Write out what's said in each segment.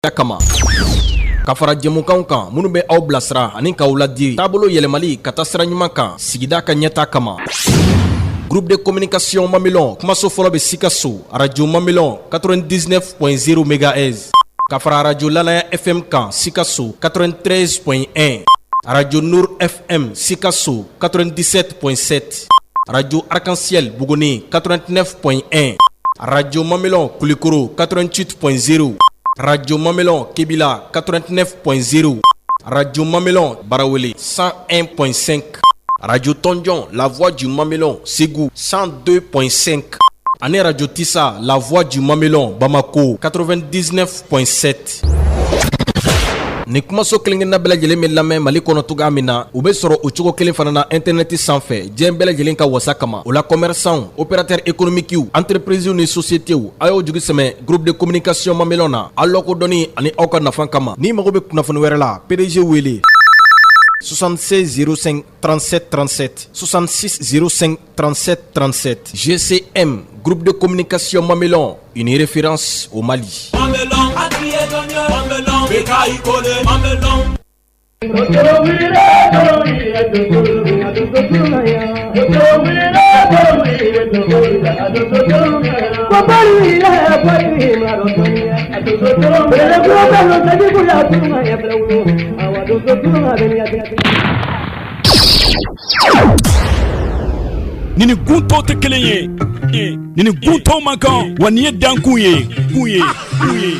Kama ka fara jɛmukanw kan minnu bɛ aw bilasira ani k'aw ladi taabolo yɛlɛmali ka taa sira ɲuman kan sigida ka ɲɛta kama. Groupe de communication Mamelon kumaso fɔlɔ bɛ Sikaso, arajo Mamelon 99.0 mégahertz, ka fara arajo Lanaya FM kan Sikaso 93.1, arajo Nour FM Sikaso 97.7, arajo Arc-en-Ciel Buguni 89.1, arajo Mamelon Kulikoro 88.0, arajo Mamelon Kebila 89.0, arajo Mamelon Barawele 101.5, arajo Tɔnjɔn La Voix du Mamelon Segu 102.5 ani arajo Tisa La Voix du Mamelon Bamako 99.7. Ni kumaso kelen-kelenna bɛɛ lajɛlen bɛ lamɛn Mali kɔnɔ cogoya min na, u bɛ sɔrɔ o cogo kelen fana na internet sanfɛ diɲɛ bɛɛ lajɛlen ka wasa kama. O la, commerçants, opérateurs économiques, entreprises ni sociétés, a y'aw jigi sɛmɛ groupe de communication Mamelon na aw lakodɔnni ani aw ka nafa kama. N'i mago bɛ kunnafoni wɛrɛ la, PDG wele 76 05 37 37, 66 05 37 37. GCM, groupe de communication Mamelon, une référence au Mali. Mamelon, Mamelon, Mamelon. Ni ni gun tɔw tɛ kelen ye, ni ni gun tɔw man kan wa, nin ye dankun ye, kun ye, kun ye.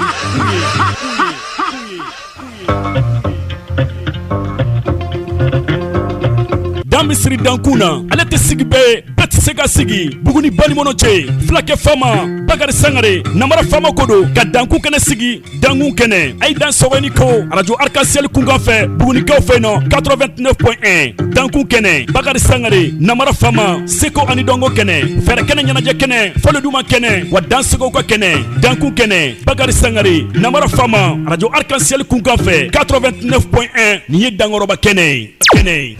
Dan bɛ siri dankun na, ale tɛ sigi bɛɛ ye, bɛɛ tɛ se ka sigi. Buguni balimɔnɔ cɛ, fulakɛ fama Bakari Sangare, namara fama ko don ka dankun kɛnɛ sigi. Dankun kɛnɛ, a ye dan sɔgɔni ko arajo Arc-en-Ciel kunkan fɛ Bugunikaw fɛ nɔ 89.1. Dankun kɛnɛ, Bakari Sangare, namara fama, seko ani dɔnko kɛnɛ, fɛɛrɛ kɛnɛ, ɲɛnajɛ kɛnɛ, fɔli duman kɛnɛ, wa dansegow ka kɛnɛ. Dankun kɛnɛ, Bakari Sangare, namara fama, arajo Arc-en-Ciel kunkan fɛ 89.1. Nin ye dankɔrɔba kɛnɛ ye, kɛnɛ ye.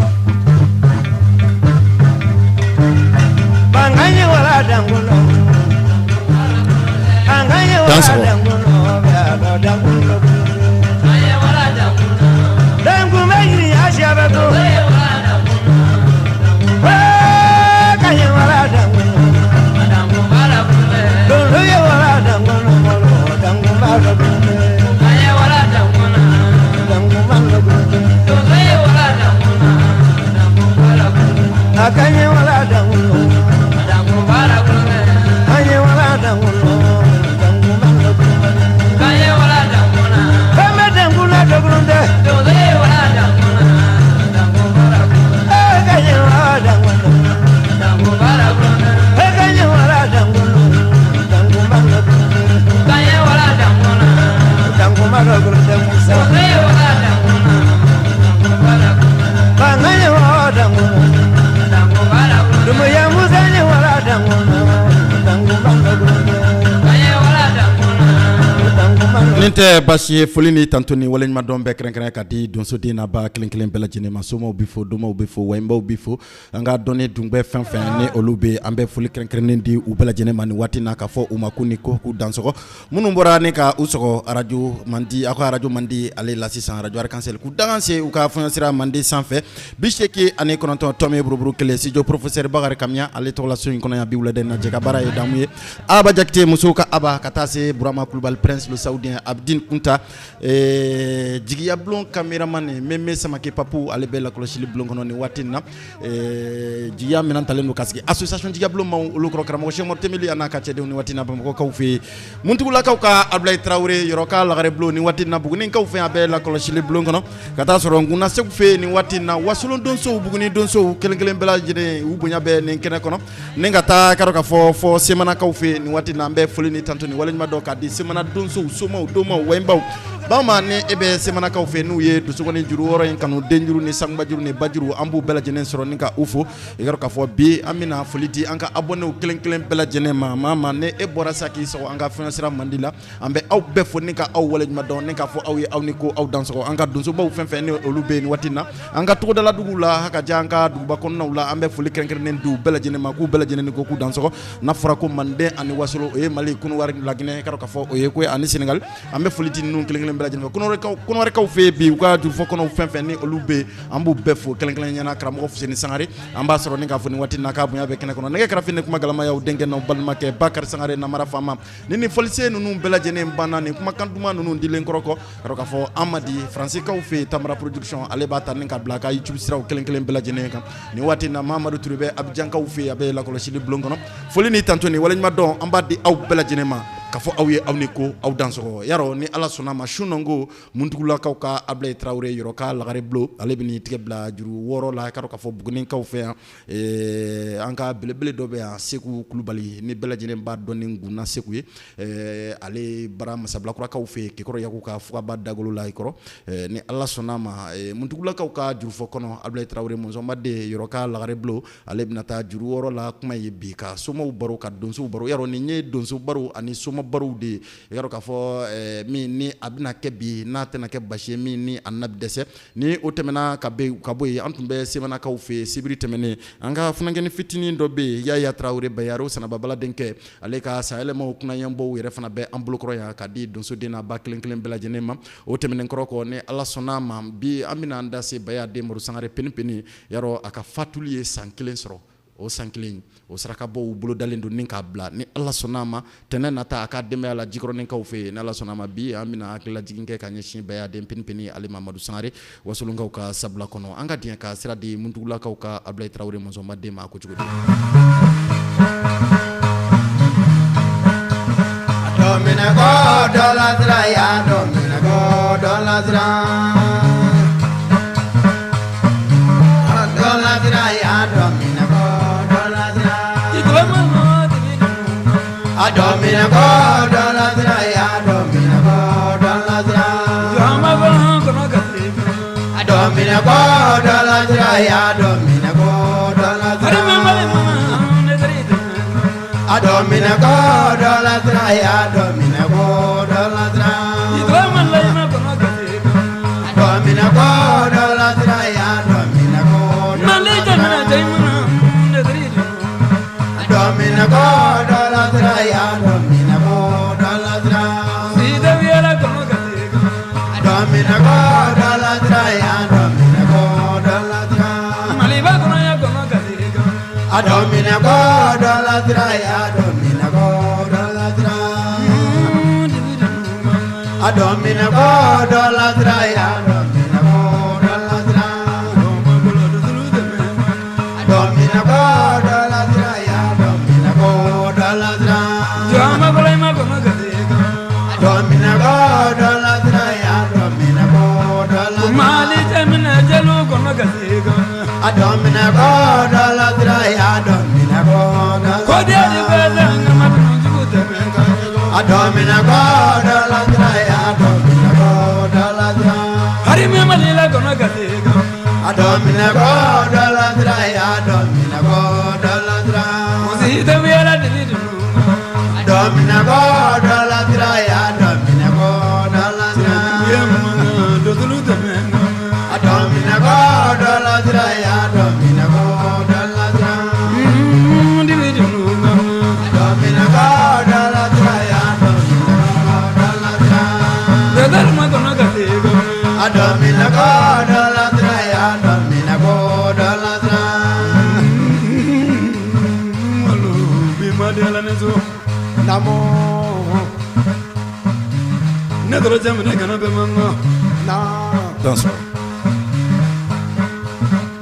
Nin tɛ baasi ye. Foli ni tanto ni waleɲumandɔn bɛɛ kɛrɛnkɛrɛn ka di donsoden n'a ba kelen kelen bɛɛ lajɛlen ma. Somaw bɛ fo, domaw bɛ fo, wayibaw bɛ fo, an ka dɔnni dunbɛ fɛn fɛn ni olu bɛ, an bɛ foli kɛrɛnkɛrɛnnen di u bɛɛ lajɛlen ma nin waati na, k'a fɔ u ma ko ni ko k'u dansɔgɔ. Minnu bɔra ne ka u sɔgɔ arajo mandi, aw ka arajo mandi ale la sisan, arajo Arc-en-Ciel, k'u dangan se u ka fɔɲɔsira mandi sanfɛ, 89 tɔmi buruburu kelen, studio professeur Bakari Kamiya ale tɔgɔla so in kɔnɔ yan bi wulada in na. Jɛ ka baara ye damu ye, Aba Jakite, musow ka Aba, ka taa se Burama Kulubali, prince le saoudien, Abdin Kunta, jigiya bulon caméraman Meme Samake Papu, ale bɛ lakɔlɔsili bulon kɔnɔ nin waati in na. Jigiya minɛn talen don ka sigi association jigiya bulon maaw olu kɔrɔ, karamɔgɔ Sɛki Umaru Tɛnbeli a n'a ka cɛdenw nin waati in na Bamakɔkaw fɛ yen, Muntugulakaw ka Abulayi Tarawele, yɔrɔ ka lagare bulon nin waati in na, Bugunikaw fɛ a bɛ lakɔlɔsili bulon kɔnɔ, ka taa sɔrɔ Nkuna Segu fɛ yen nin waati in na, Wasolon donsow, Buguni donsow kelen kelen bɛɛ lajɛlen, u bonya bɛ nin kɛnɛ kɔnɔ, ni ka taa ka k'a fɔ fɔ Semanakaw fɛ yen nin waati in na. An bɛ foli ni tanto ni waleɲumandɔn k'a di Semana donsow, somaw, domaw, wayibaw. Bama ni e bɛ semanakaw fɛ n'u ye dusukɔni juru wɔɔrɔ in kanu, denjuru ni sanubajuru ni bajuru, an b'u bɛɛ lajɛlen sɔrɔ ni ka u fo. I ka k'a fɔ bi an bɛna foli di an ka abonnés kelen kelen bɛɛ lajɛlen ma. Maa ma ni e bɔra sa k'i sɔgɔ an ka fɛn sira mandi la, an bɛ aw bɛɛ fo ni ka aw waleɲuman dɔn, ni k'a fɔ aw ye aw ni ko aw dansɔgɔ. An ka donsobaw fɛn fɛn ni olu bɛ yen nin waati na, an ka togodaladuguw la, ka diya an ka duguba kɔnɔnaw la, an bɛ foli kɛrɛnkɛrɛnnen di u bɛɛ lajɛlen ma, k'u bɛɛ lajɛlen ni ko k'u dansɔgɔ. N'a fɔra ko Manden ani Wasolo, o ye Mali, Kɔnɔwari, Laginɛ, ka k'a fɔ o ye ko ani Senegali, an bɛ foli di ninnu kelen kelen bɛɛ lajɛlen ma. Kɔnɔwɛrɛkaw fɛ yen bi, u ka jurufɔ kɔnɔw fɛn fɛn ni olu bɛ yen, an b'u bɛɛ fo kelen kelen ɲɛna. Karamɔgɔ Fuseni Sangare, an b'a sɔrɔ ni k'a fɔ nin waati na k'a bonya bɛ kɛnɛ kɔnɔ. Nɛgɛ kɛrɛfɛ ni kuma galamayaw denkɛ n'aw balimakɛ Bakari Sangare Namara Faama. Ni fɔlisen ninnu bɛɛ lajɛlen banna, nin kumakan duman ninnu dilen kɔrɔ kɔ, k'a fɔ Amadi Faransikaw fɛ yen, Tamara Production, ale b'a ta ni ka bila a ka YouTube siraw kelen kelen bɛɛ lajɛlen kan nin waati na. Mamadu Ture bɛ Abijankaw fɛ yen, a bɛ lakɔlɔsili bulon kɔnɔ. Foli ni tanto ni waleɲuman dɔn, an b'a di aw bɛɛ lajɛlen ma, k'a fɔ aw ye aw ni ko aw dansɔgɔ. Yarɔ, ni Ala sɔnna ma, su nɔngo Muntugulakaw ka Abulayi Tarawele yɔrɔ ka lagare bulon, ale bɛ n'i tigɛ bila juru wɔɔrɔ la. K'a fɔ Bugunikaw fɛ yan, an ka belebele dɔ bɛ yan, Segu Kulubali, ni bɛɛ lajɛlen b'a dɔn ni Gunna Segu ye. Ale bara Masabilakurakaw fɛ yen, Kekɔrɔ Yaku ka fugaba dagolo la i kɔrɔ. Ni Ala sɔnna ma, Muntugulakaw ka jurufɔ kɔnɔ, Abulayi Tarawele mɔnsɔnba den yɔrɔ ka lagare bulon, ale bɛna taa juru wɔɔrɔ la kuma ye bi, ka somaw baro, ka donsow baro. Yarɔ, nin ye donso baro ani soma baro de ye. I y'a dɔn k'a fɔ min ni a bɛna kɛ bi, n'a tɛna kɛ basi ye, min ni a na dɛsɛ. Ni o tɛmɛna ka bɔ yen, an tun bɛ Semanakaw fɛ yen sibiri tɛmɛnen. An ka funankɛnin fitinin dɔ bɛ yen, Yaya Tarawele Bayaro Sanababala denkɛ, ale ka sayɛlɛmaw kunnayɛnbɔw yɛrɛ fana bɛ an bolokɔrɔ yan ka di donsoden n'a ba kelen kelen bɛɛ lajɛlen ma. O tɛmɛnen kɔrɔ kɔ, ni Ala sɔnna a ma, bi an bɛna an da se Baya den Madu Sangare Peni Peni. Yarɔ, a ka fatuli ye san kelen sɔrɔ. O san kelen o sarakabɔw bolodalen don ni k'a bila, ni Ala sɔnna a ma, tɛnɛn nata a ka denbaya la Jikɔrɔninkaw fɛ yen. Ni Ala sɔnna a ma, bi an bɛna hakililajigin kɛ ka ɲɛsin Baya den Peni Peni ale Mamadu Sangare, Wasolonkaw ka sabula kɔnɔ. An ka diɲɛ ka sira di Muntugulakaw ka Abulayi Tarawele mɔnsɔnba den ma ko cogo di.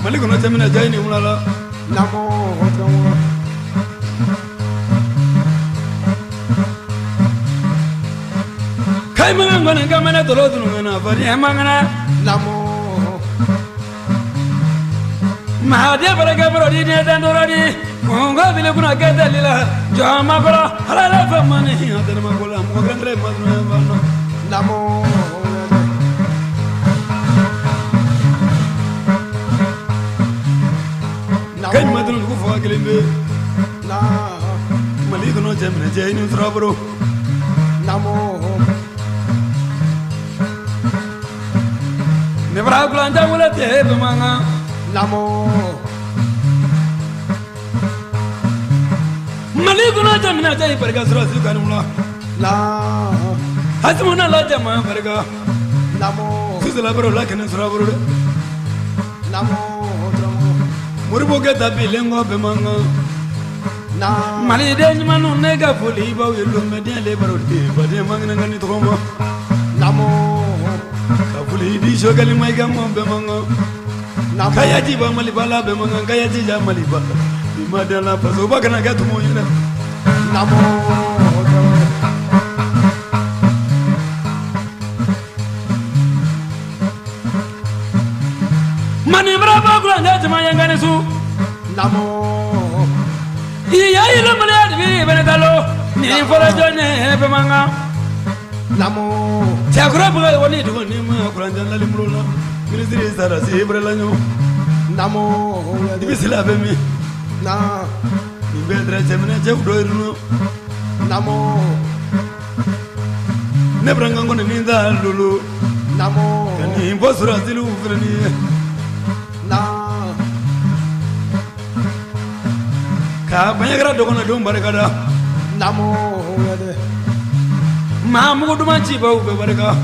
Mali kɔnɔ cɛminɛ ja ni wula la. Kayi ma kɔni ka mɛnɛ tɔlɔ tunu na fɔ ni man kɛnɛ. Maa den fara kɛ bɔrɔ di den den dɔrɔ di. Kɔngɔ bile kunna kɛ tɛli la. Jɔn ma kɔrɔ ala la fɛn ma ni a tɛnɛ ma ko la mɔgɔ kelen kelen ma dun ba nɔ. Sidibe Mali kɔnɔ cɛminɛ cɛ i ni Turaboro ne bara kulanjan wele tɛ bamanan Mali kɔnɔ cɛminɛ cɛ i barika sɔrɔsi kanu la Asimu n'a la jama barika Sisila la kɛnɛ Turaboro dɛ Moribo Keyita bilen kɔ bamanan Maliden ɲumanw ne ka foli b'aw ye lomɛden le baro de baden man kɛnɛ ni tɔgɔma ka foli di Sogɛli Mayiga ma bamanan Kayaji ba Maliba la bamanan Kayaji ja Maliba bi ma da la fasoba kana kɛ tumu ye dɛ Mani bara kulanjan jama ye ŋani su iya ilamale bi benetalo ni fɔlɔ jɔn ye bamanan cɛkɔrɔ bugɔ wali duguni ma kulanjan lali bolo la minisiri sara se ibrahima ɲɔ i bɛ sila bɛ min nin bɛɛ tɛrɛ cɛminɛ cɛ dɔ ye ne bɛ n ka kɔni ni da lolo ka nin fɔ sɔrɔdasiw filɛ nin ye ka baɲɛkɛra dɔgɔnɔ barika da maa mugu duman cibaw bɛɛ barika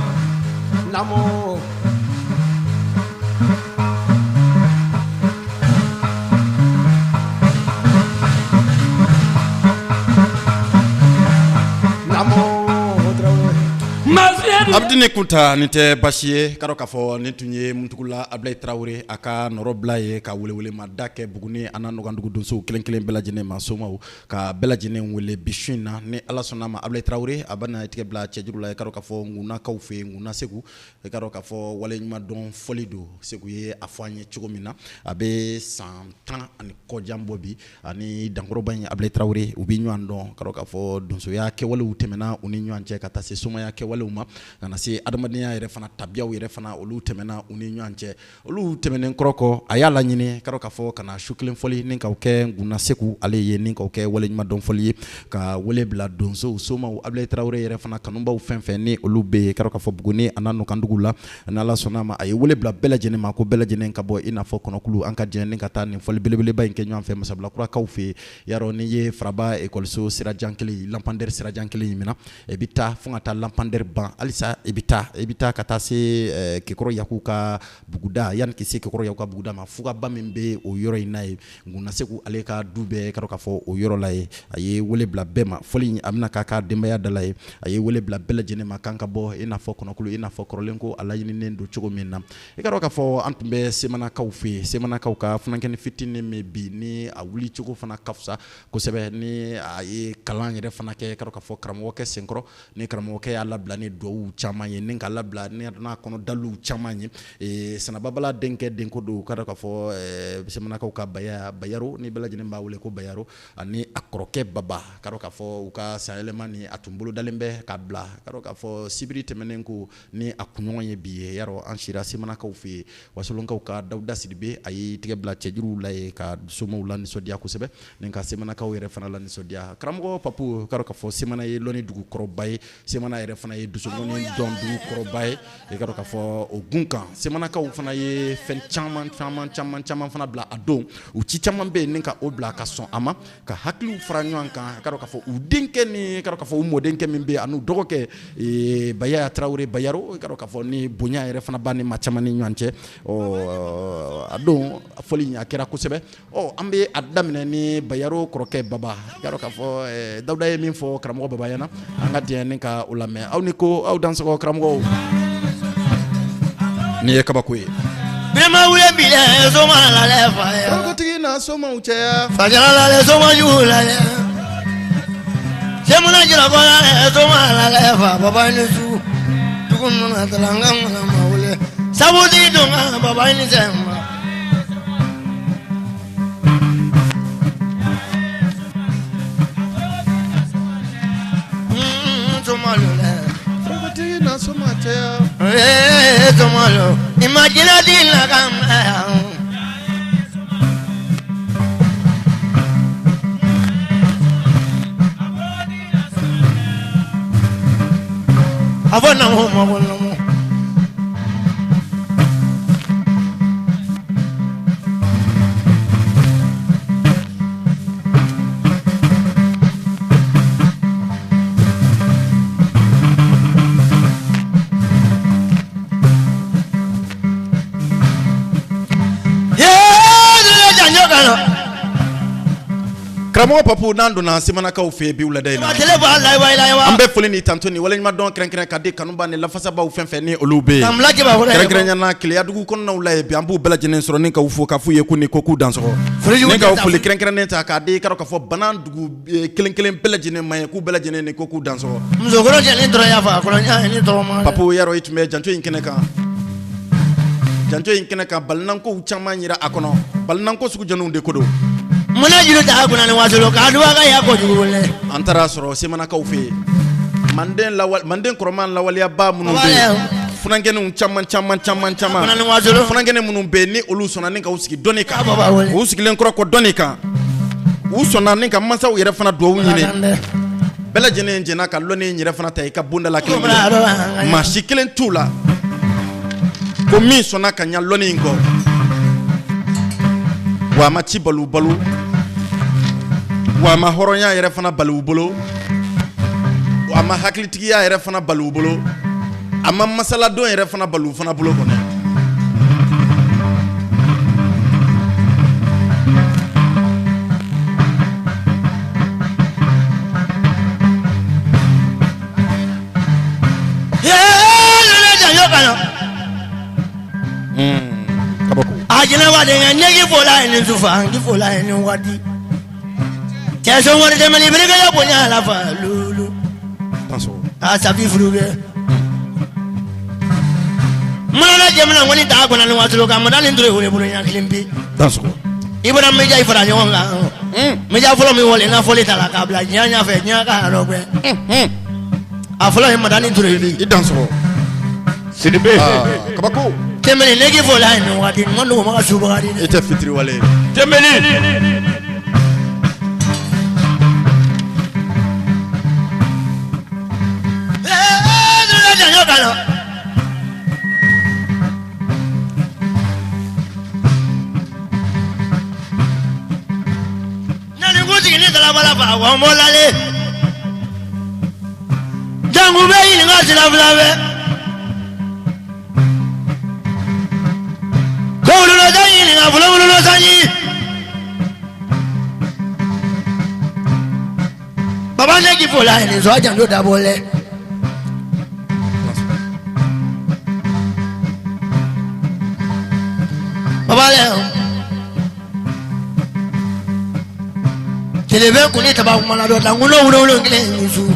Abudini Kunta nin tɛ basi ye k'a dɔn k'a fɔ nin tun ye Muntugula Abilayi Tarawele a ka nɔrɔbila ye ka welewelema da kɛ Buguni a n'a nɔkandugu donsow kelen kelen bɛɛ lajɛlen ma somaw ka bɛɛ lajɛlen wele bi su in na ni Ala sɔnna a ma Abilayi Tarawele a bɛna i tigɛ bila cɛjuru la i k'a dɔn k'a fɔ Ngunakaw fɛ yen Nguna Segu i k'a dɔn k'a fɔ waleɲumandɔn fɔli don Segu ye a fɔ an ye cogo min na a bɛ san 10 ani kɔjan bɔ bi ani dankɔrɔba in Abilayi Tarawele u bɛ ɲɔgɔn dɔn k'a dɔn k'a fɔ donsoya kɛwalew tɛmɛna u ni ɲɔgɔn cɛ ka taa se somaya kɛwalew ma ka na se adamadenya yɛrɛ fana tabiyaw yɛrɛ fana olu tɛmɛna u ni ɲɔgɔn cɛ olu tɛmɛnen kɔrɔ kɔ a y'a laɲini k'a dɔn k'a fɔ ka na su kelen fɔli ni k'o kɛ Nguna Segu ale ye ni k'o kɛ waleɲumandɔn fɔli ye ka wele bila donsow somaw Abilayi Tarawele yɛrɛ fana kanubaw fɛn fɛn ni olu bɛ yen k'a dɔn k'a fɔ Buguni a n'a nɔkandugu la n'Ala sɔnna a ma a ye wele bila bɛɛ lajɛlen ma ko bɛɛ lajɛlen ka bɔ i n'a fɔ kɔnɔkulu an ka jɛ ni ka taa nin fɔli belebeleba in kɛ ɲɔgɔn fɛ Masabilakurakaw fɛ yen yarɔ n'i ye Faraba ekɔliso sirajan kelen lampandɛri sirajan kelen in minɛ i bɛ taa fo ka taa lampandɛri ban halisa i bɛ taa i bɛ taa ka taa se Kekɔrɔ Yaku ka buguda yanni k'i se Kekɔrɔ Yaku ka buguda ma fugaba min bɛ o yɔrɔ in na yen Nguna Segu ale ka du bɛɛ k'a dɔn k'a fɔ o yɔrɔ la yen a ye wele bila bɛɛ ma fɔli in a bɛna k'a ka denbaya da la yen a ye wele bila bɛɛ lajɛlen ma k'an ka bɔ i n'a fɔ kɔnɔkulu i n'a fɔ kɔrɔlen ko a laɲininen don cogo min na i k'a dɔn k'a fɔ an tun bɛ Semanakaw fɛ yen Semanakaw ka funankɛnin fitinin min bi ni a wuli cogo fana ka fisa kosɛbɛ ni a ye kalan yɛrɛ fana kɛ k'a dɔn k'a fɔ karamɔgɔkɛ senkɔrɔ ni karamɔgɔkɛ y'a labila ni duwawu caman ye ni k'a labila ni n'a kɔnɔ daliluw caman ye Sanababala denkɛ denko don k'a dɔn k'a fɔ Semanakaw ka Bayaro ni bɛɛ lajɛlen b'a wele ko Bayaro ani a kɔrɔkɛ Baba k'a dɔn k'a fɔ u ka sanyɛlɛma ni a tun bolodalen bɛ k'a bila k'a dɔn k'a fɔ sibiri tɛmɛnen ko ni a kunɲɔgɔn ye bi ye yarɔ an sira Semanakaw fɛ yen Wasolonkaw ka Dawuda Sidibe a y'i tigɛ bila cɛjuruw la yen ka somaw lanisɔndiya kosɛbɛ ni ka Semanakaw yɛrɛ fana lanisɔndiya karamɔgɔ Papu k'a dɔn k'a fɔ Semana ye lɔnni dugu kɔrɔba ye Semana yɛrɛ fana ye donsokɔni dɔn dugu kɔrɔba ye i k'a dɔn k'a fɔ o gun kan Semanakaw fana ye fɛn caman caman caman caman fana bila a don u ci caman bɛ yen ni ka o bila ka sɔn a ma ka hakiliw fara ɲɔgɔn kan k'a dɔn k'a fɔ u denkɛ ni k'a dɔn k'a fɔ u mɔdenkɛ min bɛ yen an'u dɔgɔkɛ Bayaya Tarawele Bayaro k'a dɔn k'a fɔ ni bonya yɛrɛ fana b'a ni maa caman ni ɲɔgɔn cɛ ɔ a don fɔli in a kɛra kosɛbɛ ɔ an bɛ a daminɛ ni Bayaro kɔrɔkɛ Baba k'a dɔn k'a fɔ Dawuda ye min fɔ karamɔgɔ Baba ɲɛna an ka diɲɛ ni ka o lamɛn aw ni ko aw dansɔgɔ karamɔgɔw nin ye kabako ye Birima wule bi dɛ soma lalɛ fa ye. Forokotigi na somaw cɛya. Fajara lalɛ soma jugu lalɛ. Semuna jirabɔ lalɛ soma lalɛ fa baba ni su. Dugu nana tala n ka ŋana ma wele. Sabutigi don ka baba ni sɛnba. Soma lo lɛ. Forokotigi na soma cɛya. Ee soma lo. I ma jinɛ di la ka mɛn. na ma ko Karamɔgɔ Papu, n'an donna Semanakaw fɛ yen bi wulada in na, an bɛ foli ni tanto ni waleɲumandɔn kɛrɛnkɛrɛn ka di kanuba ni lafasabaw fɛn fɛn ni olu bɛ yen, kɛrɛnkɛrɛnya na Keleyadugu kɔnɔnaw la yen bi, an b'u bɛɛ lajɛlen sɔrɔ ni k'u fo k'a f'u ye k'u ni ko k'u dansɔgɔ, ni ka foli kɛrɛnkɛrɛnnen ta k'a di i ka dɔn k'a fɔ Banan dugu kelen kelen bɛɛ lajɛlen ma ye k'u bɛɛ lajɛlen ni ko k'u dansɔgɔ. Papu, yarɔ i tun bɛ janto in kɛnɛ kan, janto in kɛnɛ kan, balinankow caman yira a kɔnɔ, balinanko sugu jɔnniw de ko don. Munna juru ta kunna ni waso k'a duba ka ya kojugu lɛ. An taara sɔrɔ Semanakaw fɛ yen, manden lawal manden kɔrɔman lawaleyaba minnu bɛ yen, funankɛninw caman caman caman caman, funankɛnin minnu bɛ yen ni olu sɔnna ni ka u sigi dɔnni kan, u sigilen kɔrɔ kɔ dɔnni kan, u sɔnna ni ka mansaw yɛrɛ fana dugawu ɲini, bɛɛ lajɛlen jɛnna ka lɔnni in yɛrɛ fana ta i ka bonda la kelen kelen. Maa si kelen t'u la ko min sɔnna ka ɲa lɔnni in kɔ, wa a ma ci bali u bolo, wa a ma hɔrɔnya yɛrɛ fana bali u bolo, wa a ma hakilitigiya yɛrɛ fana bali u bolo, a ma masaladon yɛrɛ fana bali u fana bolo kɔnɔ. A jinɛba denkɛ ɲɛji fɔla ye nin sufa n fɔla ye nin waati cɛ sɔngɔri tɛmɛni birikɛla bonya la fa lulu a safi furu kɛ mana jamana kɔni ta kɔnɔ ni waati ka mada ni duuru wele bolo ɲɛ kelen bi i bɔra média i fara ɲɔgɔn kan, média fɔlɔ min wale n'a fɔli ta la k'a bila diɲɛ ɲɛfɛ, diɲɛ ka yɔrɔ bɛɛ, a fɔlɔ ye Madani Ture ye. I dansɔgɔ. Sidibe. Kabako. Tɛmɛni ne k'i fɔ la nin waati nin ma dogo ma ka subagari. E tɛ fitiriwale ye. Tɛmɛni. Nani ni dalabala fa wa mɔlalen janku bɛ ɲininka sira fila fɛ ko wulula ɲininka fɔlɔ wulula sanji baba ne k'i fo la nin sɔn janjo dabɔ lɛ. Baba lɛ. Kele bɛ kun ni taba kumana dɔ dangulo wolo kelen ni su.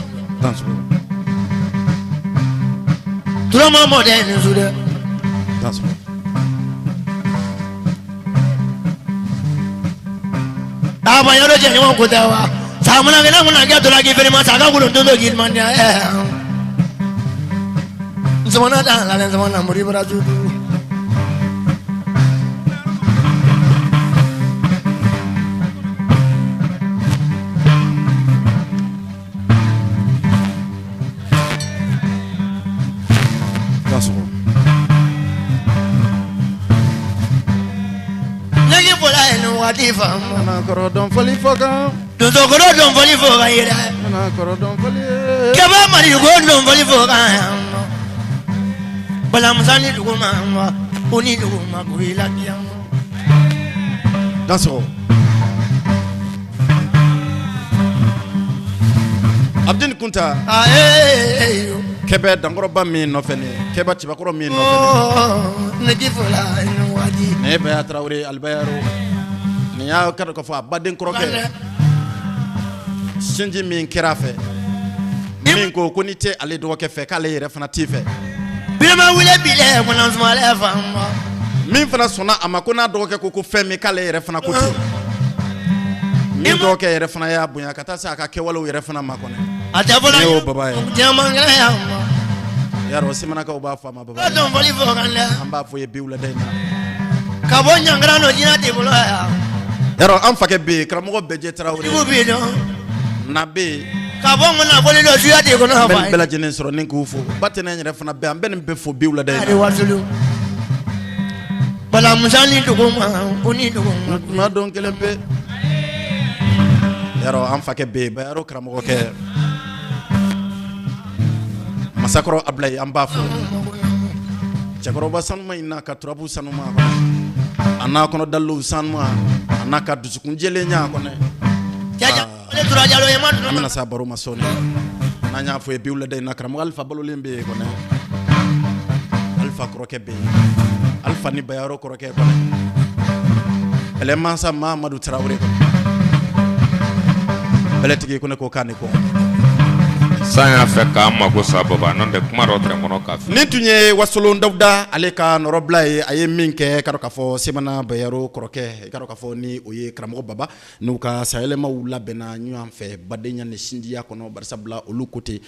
Turama mɔdɛ ni su dɛ. Aba yɔrɔ jɛ ɲɔgɔn ko tɛ wa. Samuna kɛnɛ kunna kɛ tola k'i fere ma sa ka kulun to k'i man diya. Nsɔmɔnɔ da la nsɔmɔnɔ mori bara judu. Negi bɔra yen nin waati faamu. Kɔrɔ dɔn fɔli fɔ kan. Donsokɔrɔ dɔn fɔli fɔ kan yɛrɛ. Kɔrɔ dɔn fɔli. Kɛbɛ Mariko dɔn fɔli fɔ kan. Balamusa ni dugu ma ko ni dugu ma ko i la diya. Dansɔgɔ. Abdini Kunta. Ayi. Kɛbɛ dankɔrɔba min nɔfɛ nin ye, Kɛba cɛbakɔrɔ min nɔfɛ nin ye. Negi fɔla nin waati. Nin ye Baya Tarawele Alibayaro. Nin y'a ka dɔn k'a fɔ a baden kɔrɔkɛ. Sinji min kɛra a fɛ. Min ko ko n'i tɛ ale dɔgɔkɛ fɛ k'ale yɛrɛ fana t'i fɛ. Birima wele bi dɛ kɔnɔ faama. Min fana sɔnna a ma ko n'a dɔgɔkɛ ko ko fɛn min k'ale yɛrɛ fana ko ten. Min dɔgɔkɛ yɛrɛ fana y'a bonya ka taa se a ka kɛwalew yɛrɛ fana ma kɔnɔ. A tɛ fɔlɔ. Ne y'o baba ye. Jama kɛnɛ Yarɔ Semanakaw b'a fɔ a ma baba. Dɔn fɔli fɔ kan dɛ. An b'a fɔ ye bi wulada in na. Ka bɔ ɲankara nɔ jinɛ t'i bolo yan. Yarɔ an fakɛ bɛ yen, karamɔgɔ Bɛjɛ Tarawele. Jugu bɛ yen nɔ. Na bɛ yen. Ka bɔ mun na fɔli dɔ suya de kɔnɔ an bɛ nin bɛɛ lajɛlen sɔrɔ ni k'u fo ba tɛnɛ yɛrɛ fana bɛ an bɛ nin bɛɛ fo bi wulada in na. Bala musa ni dugu ma ko ni dugu ma. Kuma don kelen pe. Yarɔ an fakɛ bɛ yen Bayaro karamɔgɔkɛ. Masakɔrɔ Abulayi an b'a fo. Cɛkɔrɔba sanuma in n'a ka turabu sanuma kɔnɔ. A n'a kɔnɔ dalilu sanuma a n'a ka dusukun jɛlenya kɔnɔ. An bɛna sa baro ma sɔɔni n'an y'a fɔ ye bi wulada in na karamɔgɔ Alifa balolen bɛ yen kɔnɔ Alifa kɔrɔkɛ bɛ yen Alifa ni Bayaro kɔrɔkɛ kɔnɔ Bɛlɛmansa Mamadu Tarawele kɔnɔ Bɛlɛtigi ko ne ko k'a ni ko San y'a fɛ k'an mako sa baba n'o tɛ kuma dɔ tɛrɛ kɔnɔ ka Nin tun ye Wasolon Dawuda ale ka nɔrɔbila ye a ye min kɛ ka k'a fɔ Semana Bayaro kɔrɔkɛ i ka k'a fɔ ni o ye karamɔgɔ Baba n'u ka sayɛlɛmaw labɛnna ɲɔgɔn fɛ badenya ni sinjiya kɔnɔ barisabula olu ko ten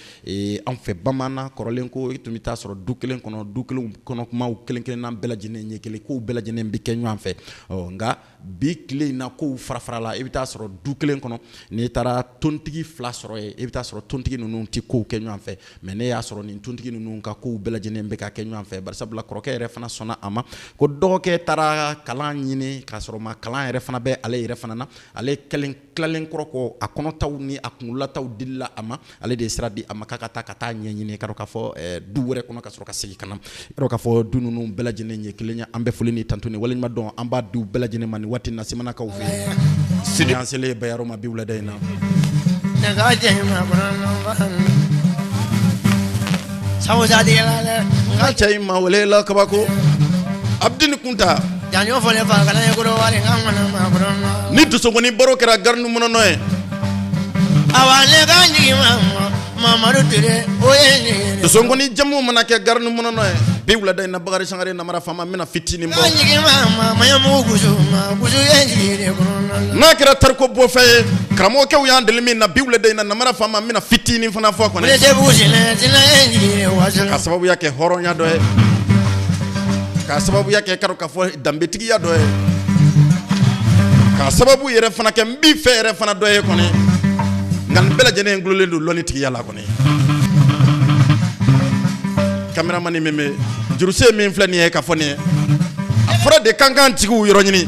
an fɛ bamanan kɔrɔlen ko i tun bɛ taa sɔrɔ du kelen kɔnɔ du kelen kɔnɔ kumaw kelen kelenna bɛɛ lajɛlen ye kelen kow bɛɛ lajɛlen bɛ kɛ ɲɔgɔn fɛ ɔ nka bi tile in na kow farafarala i bɛ taa sɔrɔ du kelen kɔnɔ n'i taara tontigi fila sɔrɔ yen i bɛ taa sɔrɔ tontigi ninnu tɛ kow kɛ ɲɔgɔn fɛ mais ne y'a sɔrɔ nin tontigi ninnu ka kow bɛɛ lajɛlen bɛ ka kɛ ɲɔgɔn fɛ barisabula kɔrɔkɛ yɛrɛ fana sɔnna a ma ko dɔgɔkɛ taara kalan ɲini k'a sɔrɔ ma kalan yɛrɛ fana bɛ ale yɛrɛ fana na ale kɛlen tilalen kɔrɔ kɔ a kɔnɔtaw ni a kunkololataw dilila a ma ale de ye sira di a ma k'a ka taa ka taa ɲɛɲini ka k'a fɔ du wɛrɛ kɔnɔ ka sɔrɔ ka segin ka na i k'a fɔ du ninnu bɛɛ lajɛlen ye kelen ye an bɛ foli ni tantu ni waleɲuman dɔn an b'a di u bɛɛ lajɛlen ma nin waati na Semanakaw fɛ yen an selen Bayaro ma bi wulada in na N cɛ in ma wele la kabako Abudini Kunta ni dosokɔni baro kɛra garinmɔnɔ ye Dosokɔni jamu mana kɛ garinmɔnɔ ye bi wulada in na Bakari Sangare namara faama n bɛna fitinin bɔ n'a kɛra tariko bɔfɛ ye karamɔgɔkɛw y'an deli min na bi wulada in na namara faama n bɛna fitinin fana fɔ kɔnɔ ka sababuya kɛ hɔrɔnya dɔ ye ka sababuya kɛ k'a fɔ danbetigiya dɔ ye ka sababu yɛrɛ fana kɛ n b'i fɛ yɛrɛ fana dɔ ye kɔni nka nin bɛɛ lajɛlen gulonlen don lɔnnitigiya la kɔni kameramani min bɛ jurusen min filɛ nin ye ka fɔ nin ye a fɔra de kan k'an jigiw yɔrɔ ɲini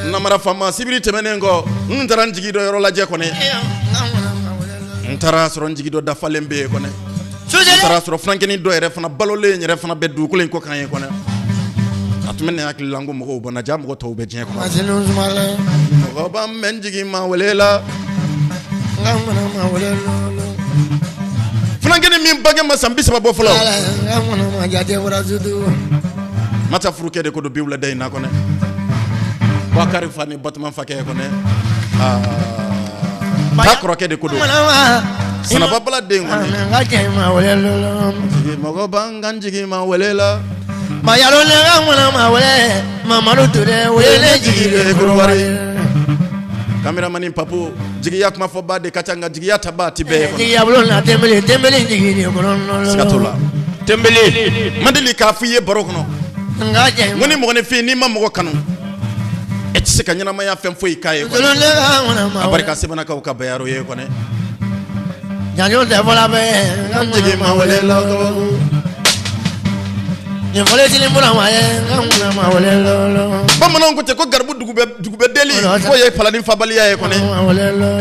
namara faama sibiri tɛmɛnen kɔ n taara n jigi dɔ yɔrɔ lajɛ kɔni n taara sɔrɔ n jigi dɔ dafalen bɛ yen kɔni n taara sɔrɔ funankɛnin dɔ yɛrɛ fana balolen yɛrɛ fana bɛ dugukolo in kɔ kan ye kɔni a tun bɛ ne hakili la ko mɔgɔw banna ja mɔgɔ tɔw bɛ diɲɛ kɔnɔ mɔgɔ b'an bɛ n jigi ma wele la funankɛnin min bange ma san 30 bɔ fɔlɔ mata furukɛ de ko don bi wulada in na kɔnɛ Bakari fa ni Batuma fakɛ kɔnɛ ta kɔrɔkɛ de ko don sanaba bala den kɔni mɔgɔ b'an kan jigi ma wele la Mamadu Ture wele jigi de Korowari kameramani Papu jigiya kuma fɔba de ka ca nka jigiya tabaa ti bɛɛ ye kɔnɔ jigiya bulon na tɛnbele tɛnbele jigi de kɔnɔ siga t'o la tɛnbele ma deli k'a fɔ i ye baro kɔnɔ n ka jɛ n ko ni mɔgɔninfin n'i ma mɔgɔ kanu e tɛ se ka ɲɛnamaya fɛn foyi k'a ye kɔnɔ a barika Semanakaw ka bayaro ye kɔnɛ janjo tɛ fɔla bɛɛ n jigi ma wele la nin fɔlen sini burama ye n ka ŋuna ma wele lolo bamananw ko ten ko garibu dugubɛ deli k'o ye palani fabaliya ye kɔnɛ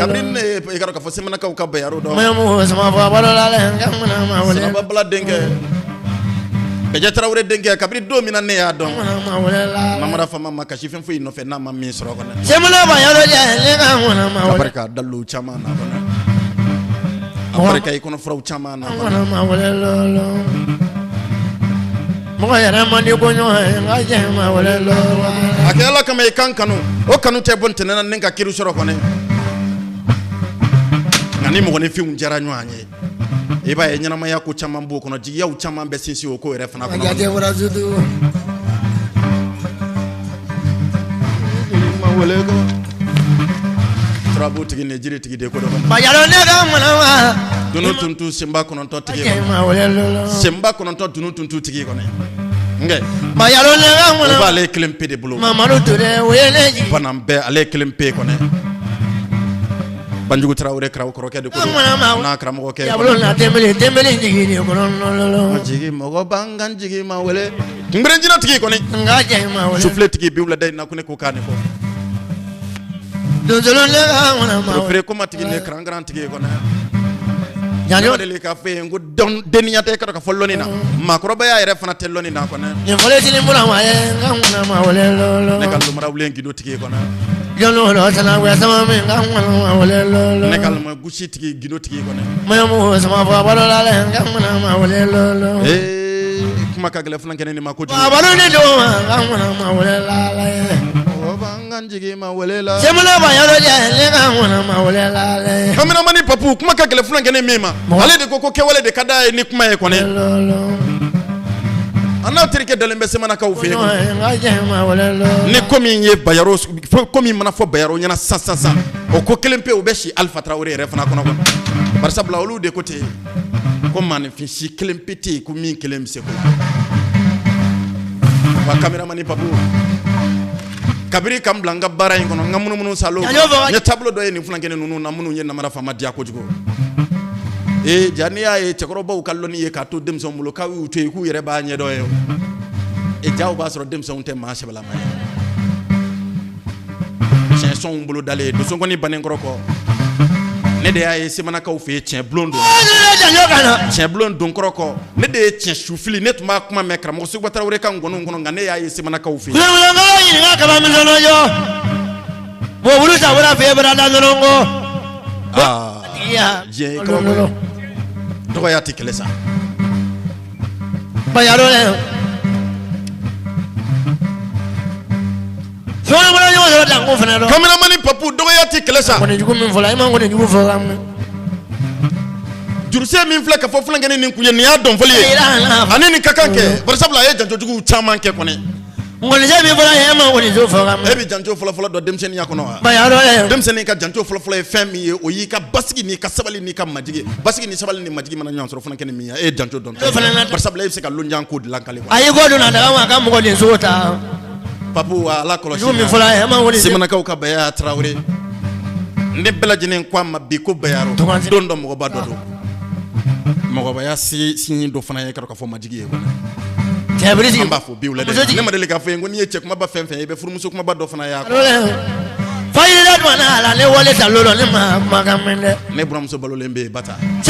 kabini ne ye i ka dɔn k'a fɔ Semanakaw ka bayaro dɔn maɲamugu sama fɔ balo la dɛ n ka ŋuna ma wele Sanaba Bala denkɛ Bɛjɛ Tarawele denkɛ kabini don min na ne y'a dɔn ŋuna ma wele la namara faama ma kasi fɛn foyi nɔfɛ n'a ma min sɔrɔ kɔnɛ Semana bayaro jɛ ne ka ŋuna ma ka wele barika dalilu caman na kɔnɛ a barika i kɔnɔ furaw caman na kɔnɛ ŋuna ma wele lolo mɔgɔ yɛrɛ man di ko ɲɔgɔn ye n ka jɛ ma wele lolo a kɛ Ala kama i kan kanu o kanu tɛ bɔ ntɛnɛn na ni ka kiri sɔrɔ kɔnɛ nka ni mɔgɔninfinw diyara ɲɔgɔn ye i b'a ye ɲɛnamaya ko caman b'o kɔnɔ jigiyaw caman bɛ sinsin o ko yɛrɛ fana kɔnɔ jate wara sutu turabu tigi ni jiri tigi de ko dɔ kɔnɔ bayaro ne ka ŋuna ma dunu tuntu senba kɔnɔntɔn tigi jɛ kɔnɔ ma wele lolo senba kɔnɔntɔn dunu tuntu tigi kɔnɔ nkɛ bayaro ne ka o ŋuna ma b'ale kelen pe de bolo Mamadu Ture wele jigi bana bɛɛ ale kelen pe kɔnɔ. Banjugu Tarawele karaw kɔrɔkɛ de ko n'a karamɔgɔkɛ jigi mɔgɔ b'an kan jigi ma wele kunberenjina tigi kɔni sufile tigi bi wulada in na ko ne ko k'a ni kɔ feere koma tigi ne karankaran tigi kɔni ne deli k'a fɔ yen ko denniya tɛ ka fɔ lɔnni na maakɔrɔbaya yɛrɛ fana tɛ lɔnni na kɔni ne ka lomara gindo tigi kɔnɔ ne ka gusi tigi gindo tigi kɔnɔ kuma ka gɛlɛn funankɛnin nin ma kojugu Kameramani Papu kuma ka gɛlɛn funankɛnin min ma ale de ko ko kɛwale de ka d'a ye ni kuma ye kɔni an n'a terikɛ dalen bɛ semanakaw fɛ yen ni ko min ye bayaro ko min mana fɔ bayaro ɲɛna sisan sisan o ko kelen pe o bɛ si Alifa Tarawele yɛrɛ fana kɔnɔ bari sabula olu de ko ten ko maaninfin si kelen pe tɛ yen ko min kelen bɛ se ko la wa kameramani Papu kabiri ka n bila n ka baara in kɔnɔ n ka munumunu salo n ye taabolo dɔ ye nin funankɛnin ninnu na minnu ye namara faama diya kojugu ee ja n'i y'a ye cɛkɔrɔbaw ka lɔnni ye k'a to denmisɛnw bolo k'aw y'u to yen k'u yɛrɛ b'a ɲɛdɔn ye e jaw b'a sɔrɔ denmisɛnw tɛ maa sɛbɛlama ye tiɲɛ sɔnw bolo dalen dosokɔni banenkɔrɔ kɔ ne de y'a ye semanakaw fɛ yen tiɲɛ bulon don tiɲɛ bulon don kɔrɔ kɔ ne de ye tiɲɛ sufili ne tun b'a kuma mɛn karamɔgɔ Seguba Tarawele ka ngɔniw kɔnɔ nka ne y'a ye semanakaw fɛ yen aa diɲɛ ye kabako ye dɔgɔya tɛ kɛlɛ sa Kameramani Papu dɔgɔya tɛ kɛlɛ sa jurusen min filɛ ka fɔ funankɛnin nin kun ye nin y'a dɔnfɔli ye ani nin ka kan kɛ bari sabula a ye janjojuguw caman kɛ kɔni e bɛ janjo fɔlɔfɔlɔ dɔn denmisɛnninya kɔnɔ wa denmisɛnnin ka janjo fɔlɔfɔlɔ ye fɛn min ye o y'i ka basigi n'i ka sabali n'i ka majigi basigi ni sabali ni majigi mana ɲɔgɔn sɔrɔ funankɛnin min ye e ye janjo dɔn bari sabula e bɛ se ka lonjan ko dilan kale a y'i kɔ don a daga ma a ka mɔgɔ den sogo ta Papu ala kɔlɔsi min fɔlɔ semanakaw ka Baya Tarawele ne bɛɛ lajɛlen ko a ma bi ko bayaro don dɔ mɔgɔba dɔ don mɔgɔbaya signe dɔ fana ye ka fɔ majigi ye an b'a fɔ bi wula ne ma deli k'a fɔ yen ko n'i ye cɛ kumaba fɛn fɛn ye i bɛ furumuso kumaba dɔ fana y'a fa ne wale ta ne ma kumakan mɛn dɛ ne buramuso balolen bɛ yen Bata n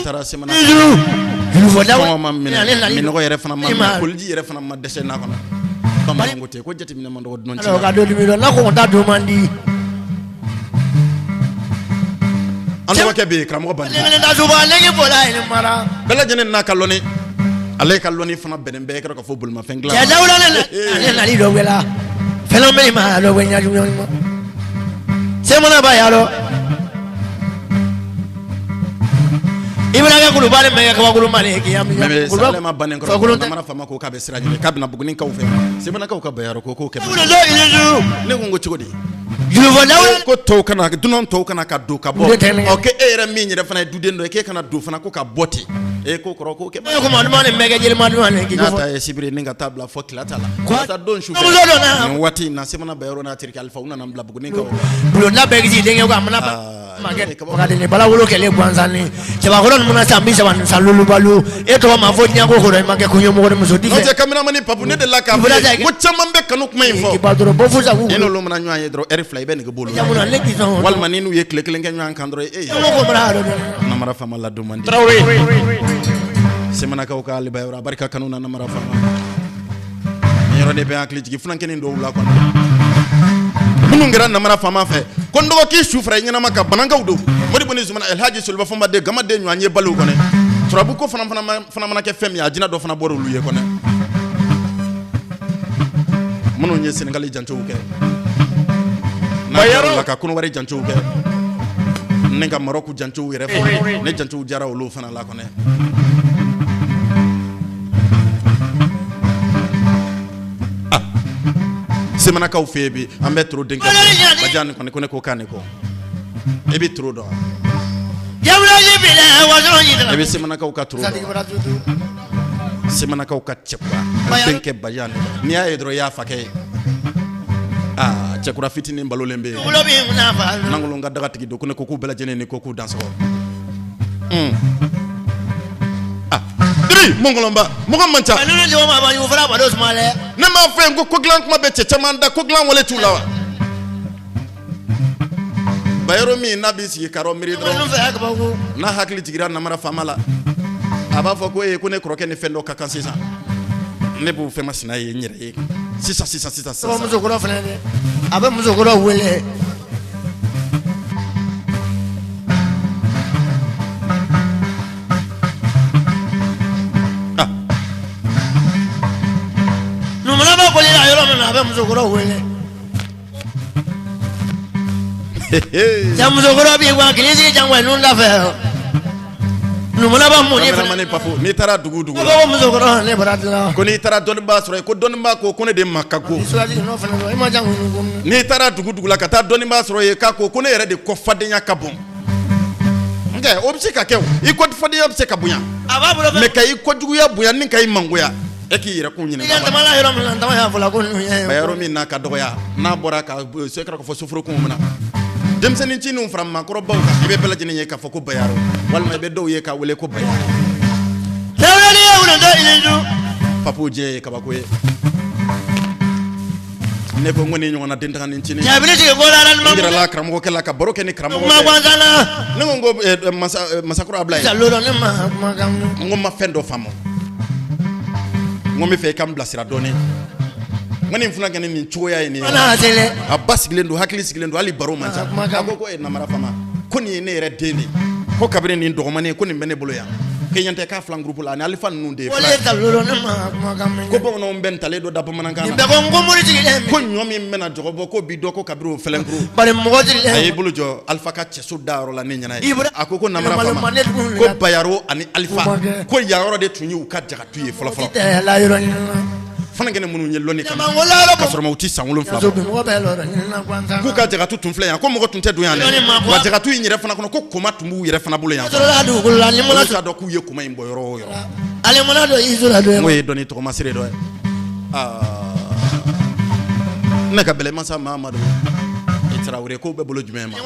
taara semana kɔngɔ ma minɛ minnɔgɔ yɛrɛ fana ma minɛ koliji yɛrɛ fana ma dɛsɛ n'a kɔnɔ bamananw ko ten ko jateminɛ man dɔgɔ dunan ci la ka don dimi dɔn n'a ko ta don man di an dɔgɔkɛ bɛ yen karamɔgɔ Banjugu bɛɛ lajɛlen n'a ka lɔnni ale ka lɔnni fana bɛnnen bɛ kɛra ka fɔ bolimafɛn dilan cɛ dawula ne ale nali dɔ wele fɛn bɛ ma dɔ bɛ ɲaju ɲɔgɔn ma semana ba y'a dɔn i bɛna kɛ kulubali mɛ kɛ kabakuru mali k'i mɛ salema bannen kɔrɔ namara faama ko k'a bɛ sira ɲini k'a bɛna Bugunikaw fɛ semanakaw ka bayaro ko k'o kɛ ne ko n ko cogo di ko tɔw kana dunan tɔw kana ka don ka bɔ ɔ k'e yɛrɛ min yɛrɛ fana ye duden dɔ ye k'e kana don fana ko ka bɔ ten e ko kɔrɔ k'o kɛ n'a ta ye sibiri ni ka taa bila fɔ tila ta la ka taa don su fɛ nin waati in na semana bayaro n'a terikɛ Alifa u nana n bila Bugunikaw bulonda bɛɛ k'i denkɛ ko a mana Bala wolo kɛlen gansan cɛbakɔrɔ ninnu san 30 ni san lulubalu e tɔgɔ ma fɔ diɲɛ ko kɔrɔ i ma kɛ kɔɲɔmɔgɔ ni muso n'o tɛ kameramani Papu ne delila k'a fɔ i ye ko caman bɛ kanu kuma in fɔ dɔrɔn bɔ fusa e n'olu mana ɲɔgɔn ye dɔrɔn ɛri 2 i bɛ nege b'olu la walima ni n'u ye tile kelen kɛ ɲɔgɔn kan dɔrɔn e namara faama ladon man di semanakaw ka Ali Bayɔrɔ a barika kanu na namara faama nin yɔrɔ de bɛ hakili jigin funankɛnin dɔw la kɔnɔ minnu kɛra namara faama fɛ ko n dɔgɔ k'i su fara i ɲɛnama kan banankaw don modibo ni zumana alhaji soliba fɔnba den gamaden ɲɔgɔn ye baliw kɔnɔ turabu ko fana fana mana kɛ fɛn min ye a jinɛ dɔ fana bɔra olu ye kɔnɔ minnu ye senegali jancow kɛ n'a la ka kɔnɔwari jancow kɛ ne ka marɔku jancow yɛrɛ fɔ ne jancow jara olu fana la kɔnɔ Semanakaw fɛ yen bi an bɛ toro denkɛ Bajan kɔni ko ne ko k'a ni kɔ e bɛ toro dɔn e bɛ semanakaw ka toro dɔn semanakaw ka cɛkura denkɛ Bajan n'i y'a ye dɔrɔn i y'a fakɛ ye. Aa cɛkura fitinin balolen bɛ yen nankolon ka dagatigi don ko ne ko k'u bɛɛ lajɛlen ni ko k'u dansɔgɔ mɔgɔlɔnba mɔgɔ man ca ne m'a fɔ yen ko ko dilan kuma bɛ cɛ caman da ko dilan wale t'u la wa bayaro min n'a b'i sigi karɔ miiri dɔrɔn n'a hakili jiginra namara faama la a b'a fɔ ko e ko ne kɔrɔkɛ ni fɛn dɔ ka kan sisan ne b'o fɛn masina ye n yɛrɛ ye sisan sisan sisan sisan musokɔrɔ fana dɛ a bɛ musokɔrɔ wele numuna bɛ koli la yɔrɔ min na a bɛ musokɔrɔ wele cɛ musokɔrɔ b'i wa k'i sigi jango nun da fɛ numuna bɛ mun ni papu n'i taara dugu dugu la ko musokɔrɔ ne bara dilan ko n'i taara dɔnnibaa sɔrɔ yen ko dɔnnibaa ko ko ne de ma ka go n'i taara dugu dugu la ka taa dɔnnibaa sɔrɔ yen k'a ko ko ne yɛrɛ de kɔ fadenya ka bon nka o bɛ se ka kɛ o i kɔ fadenya bɛ se ka bonya a b'a bolo mais ka i kɔjuguya bonya ni ka i mangoya e k'i yɛrɛ kun ɲininka yɔrɔ min na y'a fɔ ko yɔrɔ min n'a ka dɔgɔya n'a bɔra ka se ka fɔ soforokun min na denmisɛnnin cininw fara maakɔrɔbaw kan i bɛ bɛɛ lajɛlen ye k'a fɔ ko bayaro walima i bɛ dɔw ye k'a wele ko bayaro papu jɛ ye kabako ye ne ko n ko ni ɲɔgɔnna den taganin ncinin n yɛrɛla karamɔgɔkɛ la ka baro kɛ ni karamɔgɔ ne ko n ko masakɔrɔ Abulayi n ko n ma fɛn dɔ faamu n ko n bɛ fɛ i ka n bilasira dɔɔnin n ko nin funankɛnin nin cogoya ye nin ye a ba sigilen don hakili sigilen don hali baro man ca a ko ko namara faama ko nin ye ne yɛrɛ den de ye ko kabini nin dɔgɔmanin ko nin bɛ ne bolo yan k'i ɲɛ tɛ k'a filan groupe la ani alifa ninnu de ye ko bamananw bɛ ntalen dɔ da bamanankan na ko ɲɔ min bɛna jɔgɔ bɔ k'o bi dɔn ko kabini o fɛlɛnkuru a y'i bolo jɔ alifa ka cɛso da yɔrɔ la ne ɲɛna ye a ko ko namara faama ko bayaro ani alifa ko yan yɔrɔ de tun y'u ka jagatu ye fɔlɔ fɔlɔ funankɛnin minnu ye lɔnni kama ka sɔrɔ u tɛ san 7 bɔ k'u ka jagatu tun filɛ yan ko mɔgɔ tun tɛ don yan dɛ wa jagatu in yɛrɛ fana kɔnɔ ko koma tun b'u yɛrɛ fana bolo yan olu t'a dɔn k'u ye koma in bɔ yɔrɔ o yɔrɔ n'o ye dɔnni tɔgɔmasere dɔ ye ne ka bɛlɛmasa Mamadu Tarawele k'o bɛ bolo jumɛn ma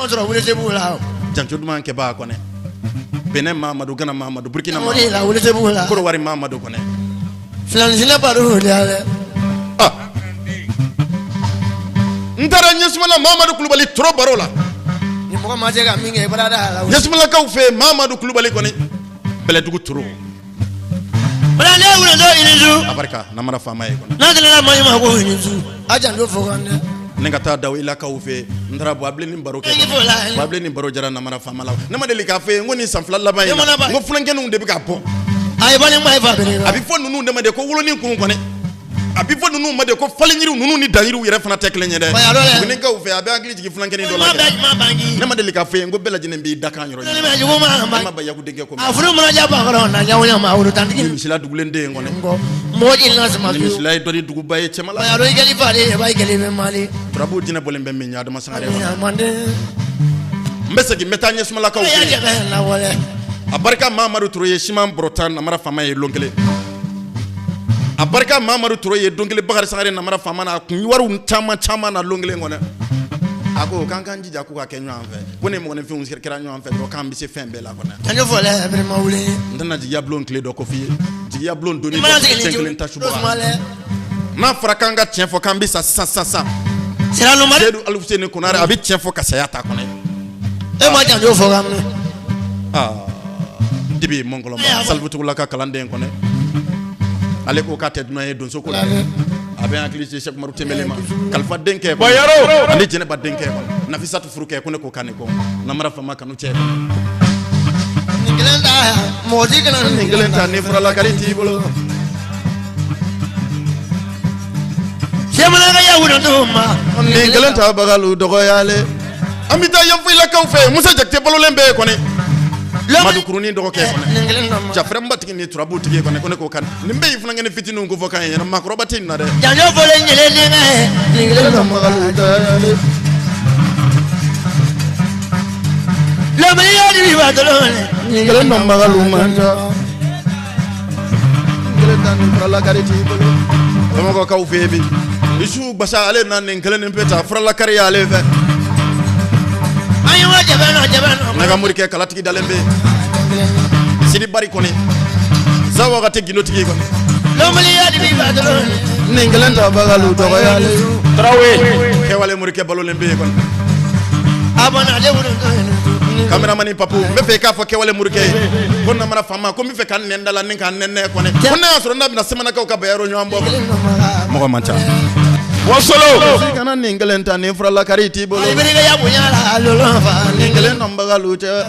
janjo duman kɛbaa kɔnɛ Benin Mamadu Gana Mamadu Burkina Mamadu Korowari Mamadu kɔnɛ filaninsinɛ baro de y'a dɛ. N taara ɲɛsumala Mamadu Kulubali toro baro la. Ni mɔgɔ ma se ka min kɛ i bɔra da la. Ɲɛsumalakaw fɛ yen Mamadu Kulubali kɔni Bɛlɛdugu toro. Ne wulantɔ i ni su. A barika namara faama ye kɔni. N'a delila maa ma ko i ni su. A janto fo kan dɛ. Ne ka taa daw ilakaw fɛ n taara Buwabilen ni baro kɛ Buwabilen ni baro jara namara faama la ne ma deli k'a fɔ ye n ko nin san 2 laban in na n ko funankɛninw de bɛ ka bɔ a ye balima ye fa a bɛ fɔ ninnu de ma de ko wolonin kun kɔni a bɛ fɔ ninnu ma de ko falen yiriw ninnu ni dan yiriw yɛrɛ fana tɛ kelen ye dɛ Bugunikaw fɛ a bɛ hakili jigin funankɛnin dɔ la ne ma deli k'a fɔ ye n ko bɛɛ lajɛlen b'i dakan yɔrɔ ɲini ne ma ba Yaku denkɛ ko a furu mana ja bakɔrɔ na ɲaw ma woro tantigi ni misila dugulen den kɔni mɔgɔ jeli na sama ni misila ye dɔnni duguba ye cɛma la yaro i kɛli fa de ba i kɛli bɛ mali turabu jinɛ bɔlen bɛ min Adama Sangare n bɛ segin n bɛ taa ɲɛsumalakaw fɛ a barika Mamadu Ture ye siman bɔrɔ 10 namara faama ye lon kelen a barika Mamadu Ture ye don kelen Bakari Sangare namara faama na a kun wariw caman caman na lon kelen kɔnɔ a ko k'an k'an jija k'u ka kɛ ɲɔgɔn fɛ ko ni mɔgɔninfinw kɛra ɲɔgɔn fɛ dɔrɔn k'an bɛ se fɛn bɛɛ la kɔnɔ n tɛna jigiya bulon tile dɔ ko f'i ye jigiya bulon donni dɔ kelen ta subaga n'a fɔra k'an ka tiɲɛ fɔ k'an bɛ sa sisan sisan sisan Seyidu Alifuseni Konare a bɛ tiɲɛ fɔ ka saya ta kɔnɔ e ma janjo fɔ ka mɛn Dibi Mɔnkɔlɔnba Salibutugula ka kalanden kɔnɛ ale ko k'a tɛ dunan ye donso ko la a bɛ hakili jigin Sɛki Umaru Tɛnbele ma Kalifa denkɛ kɔnɔ ani Jɛnɛba denkɛ kɔnɔ Nafisatu furukɛ ko ne ko kan ne kɔ namara faama kanu cɛ nin kelen ta mɔgɔ si kana nin kelen ta ni furalakari t'i bolo Sɛmana ka yawu to ma nin kelen ta bagalu dɔgɔyalen an bɛ taa yanfɔlilakaw fɛ Musa Jakite balolen bɛ yen kɔni Madu kurunin dɔgɔkɛ kɔni Jafɛrɛnba tigi ni turabu tigi kɔni ko ne ko kan nin bɛɛ ye funankɛnin fitininw ko fɔ kan ye maakɔrɔba tɛ nin na dɛ janjo fɔlen ɲɛlɛ denkɛ nin kelen ta bagalu dɔgɔyalen Lamini di ba dɔrɔn nin kelen ta bagalu man ca nin kelen ta ni furalakari t'i bolo Bamakɔkaw fɛ yen bi Isu Basa ale na nin kelen nin bɛ ta furalakari y'ale fɛ. Ne ka morikɛ kalatigi dalen bɛ Sidi Bari kɔni sawa ka tɛ gindotigi kɔni. Nin kelen ta bagalu dɔgɔyalen. Tarawele. Kɛwale morikɛ balolen bɛ yen kɔni. Kameramani Papu n bɛ fɛ i k'a fɔ kɛwale morikɛ ye ko namara faama ko n bɛ fɛ ka n nɛn da la ni ka n nɛnɛ kɔni ko n'a y'a sɔrɔ n'a bɛna semanakaw ka bayaro ɲɔgɔn bɔ mɔgɔ man ca. Wasolo. I kana nin kelen ta nin furalakari t'i bolo. Nin kelen dɔnbagalu cɛ.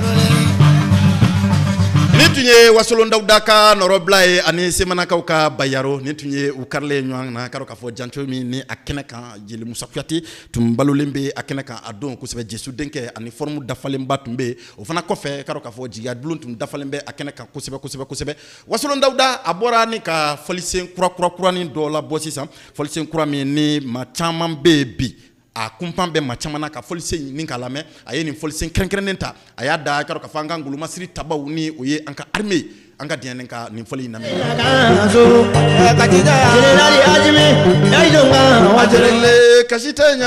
Nin tun ye Wasolon Dawuda ka nɔrɔbila ye ani semanakaw ka bayaro nin tun ye u karilen ɲɔgɔn na k'a dɔn k'a fɔ janto min ni a kɛnɛ kan jeli Musa Kuyate tun balolen bɛ a kɛnɛ kan a don kosɛbɛ Jesu denkɛ ani forme dafalenba tun bɛ yen o fana kɔfɛ k'a dɔn k'a fɔ jigiya bulon tun dafalen bɛ a kɛnɛ kan kosɛbɛ kosɛbɛ kosɛbɛ Wasolon Dawuda a bɔra ni ka fɔlisen kura kura kuranin dɔ labɔ sisan fɔlisen kura min ni maa caman bɛ yen bi a kunpan bɛ maa caman na ka fɔlisen nin k'a lamɛn a ye nin fɔlisen kɛrɛnkɛrɛnnen ta a y'a da k'a dɔn k'a fɔ an ka ngolomasiri tabaw ni o ye an ka armée an ka diɲɛ ka nin fɔli in lamɛn. Kasi tɛ ɲa.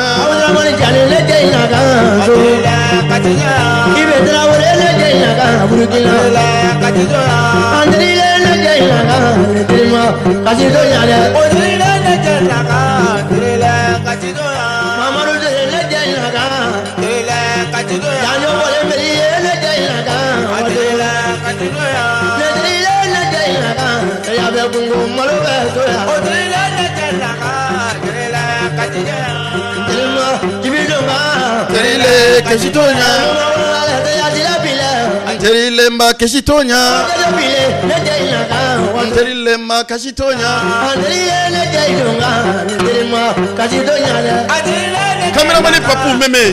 Kasi to ɲa. Terilema kasi to ɲa. Terilema kasi to ɲa. Kameramani Papu Meme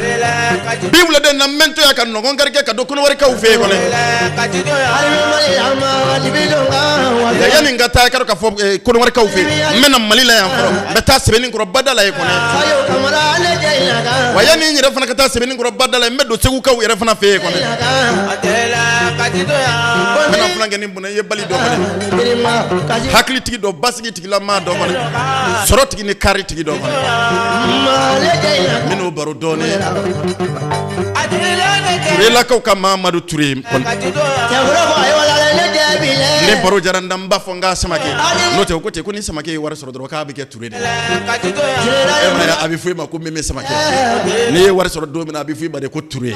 bi wulada na mɛntɔ ya ka nɔgɔn karikɛ ka don kɔnɔwarikaw fɛ yen kɔni. Yanni n ka taa k'a fɔ kɔnɔwarikaw fɛ yen n bɛ na Mali la yan fɔlɔ n bɛ taa Sɛbɛnninkɔrɔ bada la yen kɔni. Wa yanni n yɛrɛ fana ka taa Sɛbɛnninkɔrɔ bada la n bɛ don Segukaw yɛrɛ fana fɛ yen kɔni. N bɛna funankɛnin bɔnɛ i ye bali dɔ kɔni. Hakilitigi dɔ basigi tigilamaa dɔ kɔni. Sɔrɔ tigi ni kari tigi dɔ kɔni. N bɛn'o baro dɔɔnin. Turelakaw ka Mamadu Ture kɔni. Ni baro jara n da n b'a fɔ n k'a Samakɛ n'o tɛ o ko ten ko ni Samakɛ ye wari sɔrɔ dɔrɔn k'a bɛ kɛ Ture de ye. A bɛ fɔ e ma ko Meme Samakɛ n'i ye wari sɔrɔ don min na a bɛ fɔ e ma de ko Ture.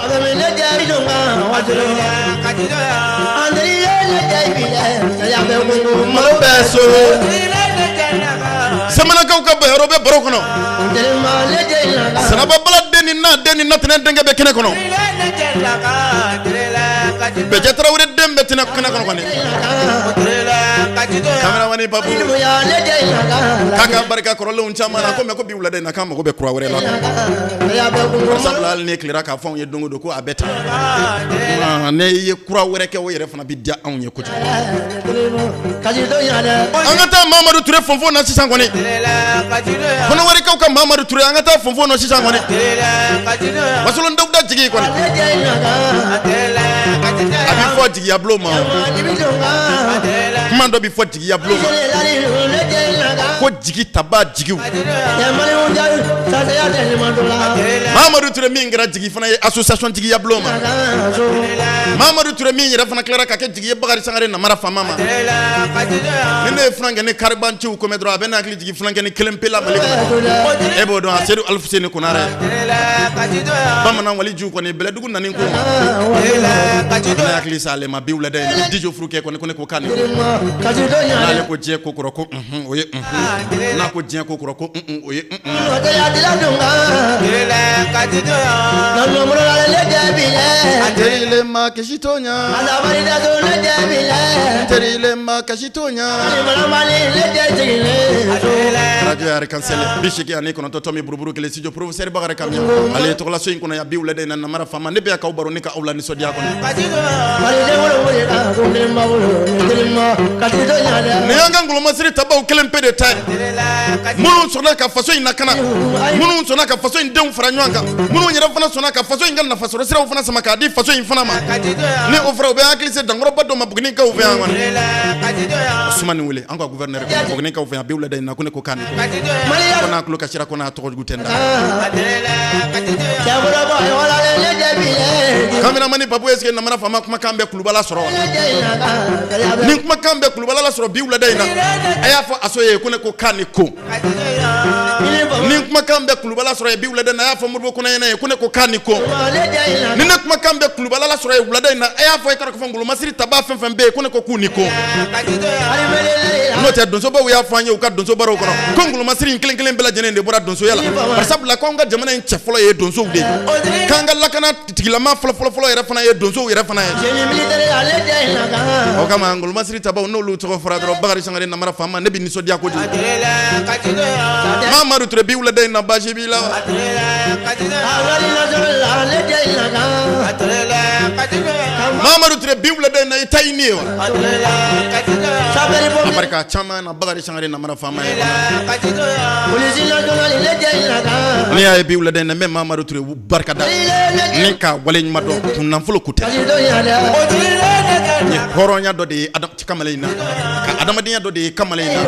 Malo bɛ so. Semanakaw ka bayaro bɛ baro kɔnɔ. Sanaba Bala den ni n'a den ni natɛnɛ denkɛ bɛ kɛnɛ kɔnɔ. Bɛjɛ Tarawele den bɛ tɛnɛ kɛnɛ kɔnɔ kɔni. Kameramani Papu k'a ka barika kɔrɔlenw caman na ko mɛ ko bi wulada in na k'an mago bɛ kura wɛrɛ la. Sabula hali n'e tilara k'a fɔ anw ye don o don ko a bɛ tan. N'e ye kura wɛrɛ kɛ o yɛrɛ fana bɛ diya anw ye kojugu. An ka taa Mamadu Ture fɔnfɔn na sisan kɔni. Kɔnɔwarikaw ka Mamadu Ture an ka taa fɔnfɔn na sisan kɔni. Wasolon Dawuda jigi kɔni. A bɛ fɔ jigiya bulon ma. Kuma dɔ bɛ fɔ jigiya bulon ma. Ko jigi taba jigiw. Mamadu Ture min kɛra jigi fana ye association jigiya bulon ma. Mamadu Ture min yɛrɛ fana tilara ka kɛ jigi ye Bakari Sangare namara faama ma. Ni ne ye funankɛni karibanciw ko mɛn dɔrɔn a bɛ ne hakili jigin funankɛni kelen pe la Mali kɔnɔ. E b'o dɔn a Sedu Alifuseni Konarɛ. Bamanan walijuw kɔni Bɛlɛdugu nani ko. Ne hakili s'ale ma bi wulada in na Dijo furukɛ kɔni ko ne ko k'a ni ko. N'ale ko diɲɛ ko kɔrɔ ko o ye n'a ko diɲɛ ko kɔrɔ ko o ye Terilema kasi to ɲa. Terilema kasi to ɲa. Radio Arc-en-Ciel 89 tomi buruburu kelen studio professeur Bakari Kamiya ale ye tɔgɔlaso in kɔnɔ yan bi wulada in na namara faama ne bɛ yan k'aw baro ni k'aw lanisɔndiya kɔnɔ. Nin y'an ka ngolomasiri tabaw kelen pe de ta ye minnu sɔnna ka faso in lakana minnu sɔnna ka faso in denw fara ɲɔgɔn kan minnu yɛrɛ fana sɔnna ka faso in ka nafasɔrɔ siraw fana sama k'a di faso in fana ma ni o fɔra u bɛ hakili se dankɔrɔba dɔ ma Bugunikaw fɛ yan kɔni. Usumani wele an ka gouverneur Bugunikaw fɛ yan bi wulada in na ko ne ko k'a ni ko. Ko n'a tulo kasira ko n'a tɔgɔ jugu tɛ n da. Kameramani Papu, est-ce que namara faama kumakan bɛ kulubala sɔrɔ wa? Ni kumakan bɛ kulubala la sɔrɔ bi wulada in na, a y'a fɔ aso ye ko ne ko k'a ni ko. Ni kumakan bɛ kulubala sɔrɔ ye bi wulada in na, a y'a fɔ Modibo Kɔnɛ ye ko ne ko k'a ni ko. Ni ne kumakan bɛ kulubala la sɔrɔ ye wulada in na, a y'a fɔ i ka fɔ ngolomasiri taba fɛn fɛn bɛ yen ko ne ko k'u ni ko. N'o tɛ, donsobaw y'a fɔ an ye u ka donso barow kɔnɔ ko ngolomasiri in kelen kelen bɛɛ lajɛlen de bɔra donsoya la, barisabula ko an ka jamana in cɛ fɔlɔ ye donsow de ye, k'an ka lakana tigilama fɔlɔ fɔlɔ fɔlɔ yɛrɛ fana ye donsow yɛrɛ fana ye. O kama ngolomasiri tabaw, n'olu tɔgɔ fɔra dɔrɔn, Bakari Sangare namara faama, ne bɛ nisɔndiya kojugu. Mamadu Ture, bi wulada in na, baasi b'i la wa? Mamadu Ture, bi wulada in na, i ta i ni ye wa? A barika caman na Bakari Sangare namara faama ye. Ne y'a ye bi wulada in na, n bɛ Mamadu Ture barika da ni ka wale ɲuman dɔn. Kun nafolo ko tɛ, nin ye hɔrɔnya dɔ de ye kamalen in na, ka adamadenya dɔ de ye kamalen in na,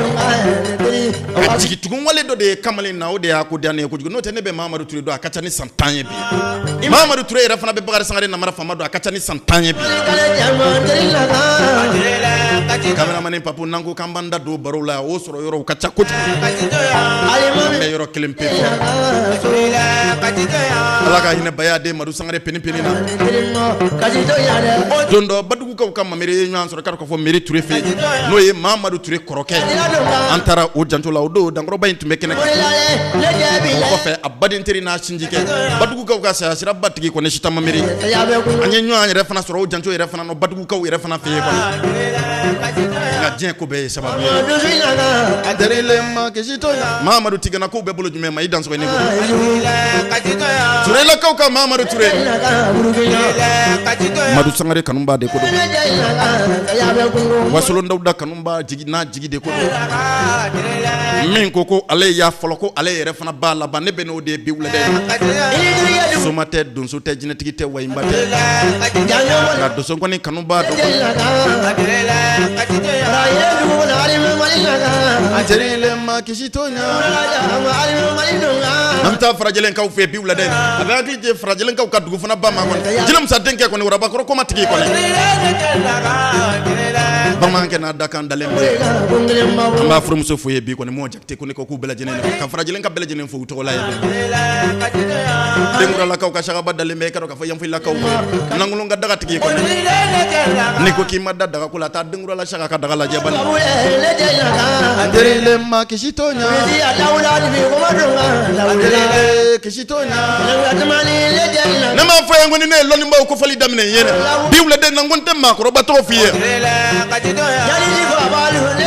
ka jigitugun wale dɔ de ye kamalen in na. O de y'a ko diya ne ye kojugu. N'o tɛ, ne bɛ Mamadu Ture dɔn, a ka ca ni san 10 ye bi. Mamadu Ture yɛrɛ fana bɛ Bakari Sangare namara faama dɔn, a ka ca ni san 10 ye bi. Kameramani Papu, n'an ko k'an b'an da don baro la, o sɔrɔ yɔrɔw ka ca kojugu. An bɛ yɔrɔ kelen pe fɔ. Ala ka hinɛ baya den Madu Sangare peni peni na. Don dɔ, Badugukaw ka mamere ye ɲɔgɔn sɔrɔ k'a fɔ Meri Ture fɛ yen, n'o ye Mamadu Ture kɔrɔkɛ. An taara o janto la. O don, dankɔrɔba in tun bɛ kɛnɛ kan. O kɔfɛ, a baden teri n'a sinjikɛ, Badugukaw ka saya sira ba tigi kɔni, Sita Mameri, an ye ɲɔgɔn yɛrɛ fana sɔrɔ o janto yɛrɛ fana nɔ Badugukaw yɛrɛ fana fɛ yen kɔni. Nka diɲɛ ko bɛɛ ye sababu ye. Mamadu Tigana, kow bɛɛ bolo jumɛn ma i dansɔgɔ ni ko Turelakaw ka Mamadu Ture, Madu Sangare kanuba de ko don, Wasolon Dawuda kanuba jigi n'a jigi de ko don. Min ko ko ale y'a fɔlɔ, ko ale yɛrɛ fana b'a laban, ne bɛ n'o de ye bi wulada in na. Soma tɛ, donso tɛ, jinɛtigi tɛ, wayinba tɛ, nka donso kɔni kanuba don. An bɛ taa farajɛlenkaw fɛ bi wulada in na. A bɛ hakili jigin farajɛlenkaw ka dugu fana ba ma kɔni, Jelimusa denkɛ kɔni, Warabakɔrɔ kɔma tigi kɔni, bamanankɛ n'a dakan dalen bɛ. An b'a furumuso fo ye bi kɔni, mɔ Jakite ko ne ko k'u bɛɛ lajɛlen ka farajɛlen ka bɛɛ lajɛlen fo u tɔgɔ la ye. Denkuralakaw ka sagaba dalen bɛ, i ka dɔn k'a fɔ yanfɔlilakaw fɛ, Lankolon ka daga tigi kɔni, n'i ko k'i ma da dagako la, taa Denkurala saga ka daga lajɛ bani. Ma kisi to ɲa kisi to ɲa. Ne m'a fɔ ye ko ni ne ye lɔnnibaw kofɔli daminɛ ye bi wulada in na, n ko n tɛ maakɔrɔba tɔgɔ f'i ye.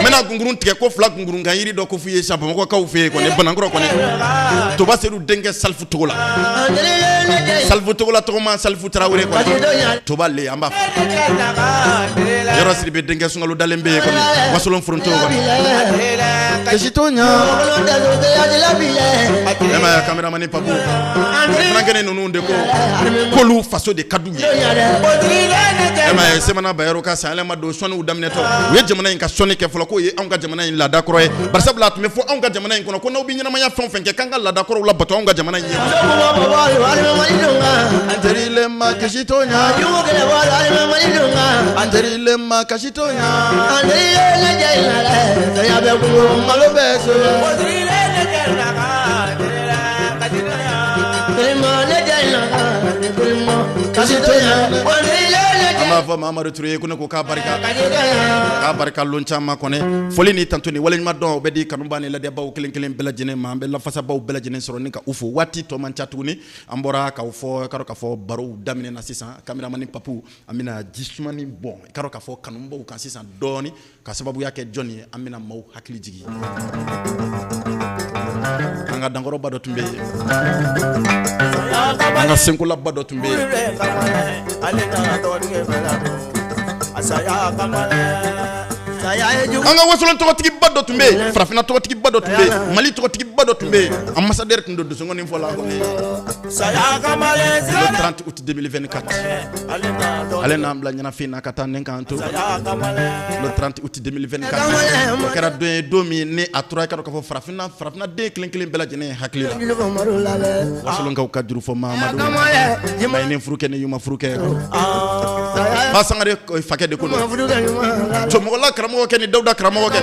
N bɛna kunkurun tigɛ ko fila, kunkurun kan yiri dɔ ko f'i ye sa Bamakɔkaw fɛ yen kɔni, Banankɔrɔ kɔni, Toba Sedu denkɛ Salifu Togola, Salifu Togola tɔgɔma Salifu Tarawele kɔni, Toba le an b'a fɔ. Yɔrɔ Sidibe denkɛ Sunkalo dalen bɛ yen kɔni, Wasolon foronto kɔni, kisi to ɲa. E ma ye kameramani Papu, funankɛnin ninnu de ko k'olu faso de ka d'u ye. E ma ye Semana Bayaro ka sanyɛlɛma don sɔnniw daminɛtɔ, u ye jamana in ka sɔnni kɛ fɔlɔ, k'o ye anw ka jamana in laada kɔrɔ ye, barisabula a tun bɛ fɔ anw ka jamana in kɔnɔ ko n'aw bɛ ɲɛnamaya fɛn o fɛn kɛ, k'an ka laada kɔrɔw labato anw ka jamana in ye. Malo bɛ so. An b'a fɔ Mamadu Ture ye ko ne ko k'a barika, k'a barika lon caman kɔnɔ. Foli ni tanto ni waleɲuman dɔn, o bɛ di kanuba ni ladiyabaw kelen kelen bɛɛ lajɛlen ma. An bɛ lafasabaw bɛɛ lajɛlen sɔrɔ ni ka u fo. Waati tɔ man ca tuguni. An bɔra k'aw fɔ, k'a dɔn k'a fɔ barow daminɛ na sisan. Kameramani Papu, an bɛna ji sumani bɔn, i k'a dɔn k'a fɔ kanubaw kan sisan dɔɔni, ka sababuya kɛ jɔn ye, an bɛna maaw hakili jigin. An ka dankɔrɔba dɔ tun bɛ yen, an ka senkolaba dɔ tun bɛ yen. An ka wasolon tɔgɔtigiba dɔ dɔ tun bɛ yen, farafinna tɔgɔtigiba dɔ tun bɛ yen, Mali tɔgɔtigiba dɔ tun bɛ yen, ambassadeur tun don donsongɔni fɔ la kɔni. Le 30 août 2024, ale n'an bila ɲɛnafin na ka taa ni k'an to. Le 30 août 2024, o kɛra don ye, don min ni a tora, i ka dɔn k'a fɔ farafinna den kelen kelen bɛɛ lajɛlen hakili la. Wasolonkaw ka juru fɔ Mahamadu Mayini furu kɛ ni yuma furu kɛ Ba Sangare fakɛ de ko don. Cɔmɔgɔla karamɔgɔ kɛ ni Dawuda karamɔgɔ kɛ,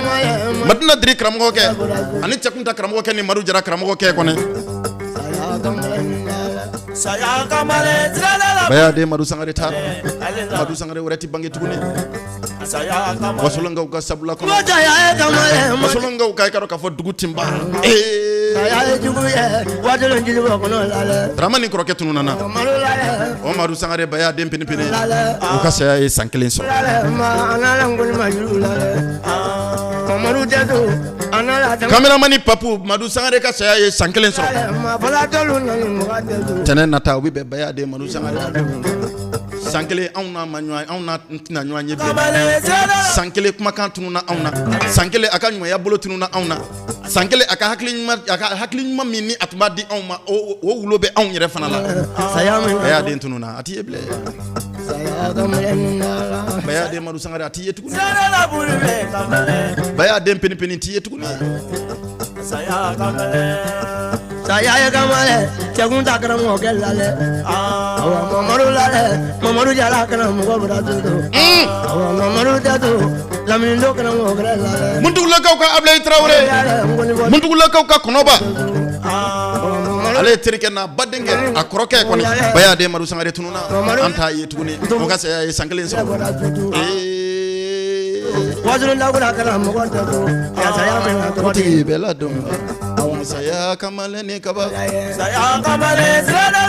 Madina Diri karamɔgɔ kɛ ani Cɛkunta karamɔgɔ kɛ ni Madu Jara karamɔgɔ kɛ kɔni. Bayaden Madu Sangare taara, Madu Sangare wɛrɛ tɛ bange tuguni. Wasolonkaw ka sabula kɔnɔ, wasolonkaw ka, i ka dɔn k'a fɔ dugu tinba Dramani kɔrɔkɛ tununna na. O Madu Sangare bayaden pinipini, u ka saya ye san 1 sɔrɔ. Kameramani Papu, Madu Sangare ka saya ye san 1 sɔrɔ. Tɛnɛn nata, o bɛ bɛn bayaden Madu Sangare san 1. Anw n'a ma ɲɔgɔn, anw n'a tɛna ɲɔgɔn ye bilen. San 1 kumakan tununna anw na, san 1 a ka ɲumanya bolo tununna anw na, san 1 a ka hakili ɲuman, a ka hakili ɲuman min ni a tun b'a di anw ma, o wulo bɛ anw yɛrɛ fana la. Bayaden tununna, a t'i ye bilen. Bayaden Madu Sangare, a t'i ye tuguni. Bayaden pinipini t'i ye tuguni. Saya ye kamalen cɛkun ta karamɔgɔkɛ la dɛ, awa Mamadu la dɛ, Mamadu Jara karamɔgɔ bɔra to, awa Mamadu tɛ to lamini do karamɔgɔkɛ la dɛ. Muntugulakaw ka Abilayi Tarawele, Muntugulakaw ka Kɔnɔba, ale ye terikɛ n'a badenkɛ, a kɔrɔkɛ kɔni, bayaden Madu Sangare tununna, an t'a ye tuguni. O ka saya ye san 1 sɔrɔ. Wasolon Dawuda karamɔgɔ tɛ to saya min na tɔgɔtigi bɛɛ la dɔn. Saya kamalen ni kaba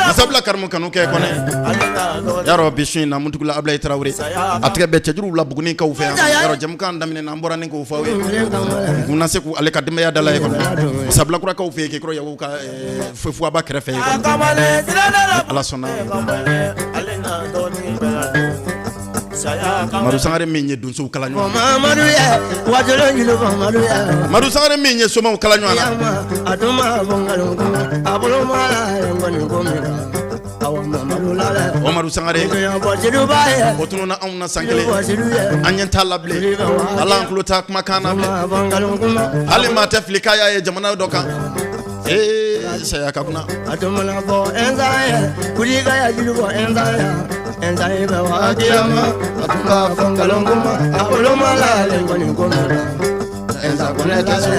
Masabila karimu kanu kɛ kɔnɛ yarɔ. Bi su in na, Muntugula Abilayi Tarawele, a tigɛ bɛ cɛjuruw la Bugunikaw fɛ yan yarɔ. Jɛmukan daminɛ na, an bɔra ni k'o fɔ aw ye kun na se k'u ale ka denbaya dala ye kɔnɔ Masabila kurakaw fɛ yen, k'e kɔrɔ Yaku ka fuaba kɛrɛfɛ ye kɔnɔ. Ala sɔnna, Madu Sangare min ye donsow kala ɲɔgɔn na, Madu Sangare min ye somaw kala ɲɔgɔn na, o Madu Sangare, o tununna anw na san 1. An ɲɛ t'a la bilen, ala an tulo t'a kumakan na bilen, hali maa tɛ fili k'a y'a ye jamana dɔ kan. Ee, saya ka kunna. A tun mana bɔ ɛnzan ye kuli ka ya julu bɔ ɛnzan ya ɛnzan ye bɛ wa kiyama a tun b'a fɔ nkalon kuma a bolo ma lalen kɔni ko min na ɛnzan kɔnɛ tɛ so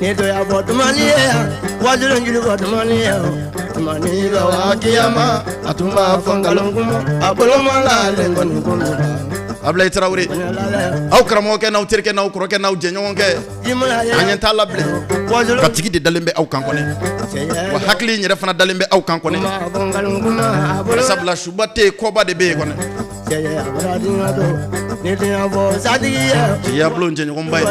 ni to ya bɔ tumani ye yan wasolon julu bɔ tumani ye tumani bɛ wa kiyama a tun b'a fɔ nkalon kuma a bolo ma lalen kɔni ko min na. Abilayi Tarawele, aw karamɔgɔkɛ n'aw terikɛ n'aw kɔrɔkɛ n'aw jɛɲɔgɔnkɛ, an ɲɛ t'a la bilen. Ka jigi de dalen bɛ aw kan kɔni, wa hakili in yɛrɛ fana dalen bɛ aw kan kɔni, sabula suba tɛ yen, kɔba de bɛ yen kɔni. Jigiya bulon jɛɲɔgɔnba ye,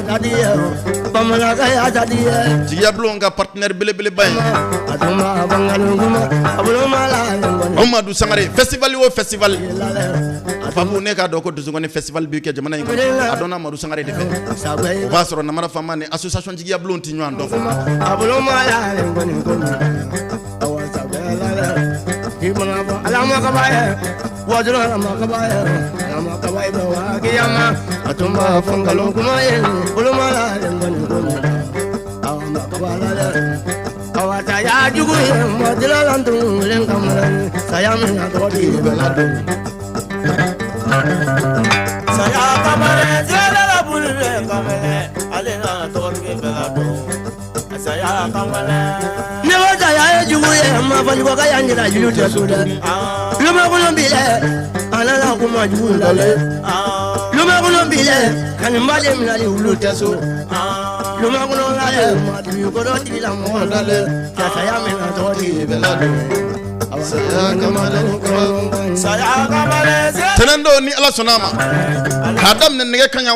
jigiya bulon ka partenaire belebeleba ye, o Madu Sangare. Festival o festival, Papu, ne k'a dɔn ko donsongɔni festival bɛ kɛ jamana in kɔnɔ, a dɔnna Madu Sangare de fɛ. O b'a sɔrɔ Namara Fama ni association jigiya bulon tɛ ɲɔgɔn dɔn. Saya jugu ye mɔdila tun kamalen saya min na tɔgɔ bɛ la don. Saya kamalen sirada bulu bɛ kamalen ale n'a tɔgɔtigi bɛ la don saya kamalen. Ne ko saya ye jugu ye, ma fɔ ka yan jira julu tɛ so dɛ. Lumakolon bi dɛ, a nana kuma jugu la dɛ. Lumakolon bi dɛ, ka nin baden minɛli wulu tɛ so. Lumakolon la dɛ, ma dugukolo tigilamɔgɔ la dɛ, ka saya min na tɔgɔtigi bɛ la don. Saya kamalen kaba. Saya kamalen Tɛnɛn don, ni Ala sɔnna a ma, k'a daminɛ nɛgɛ kaɲa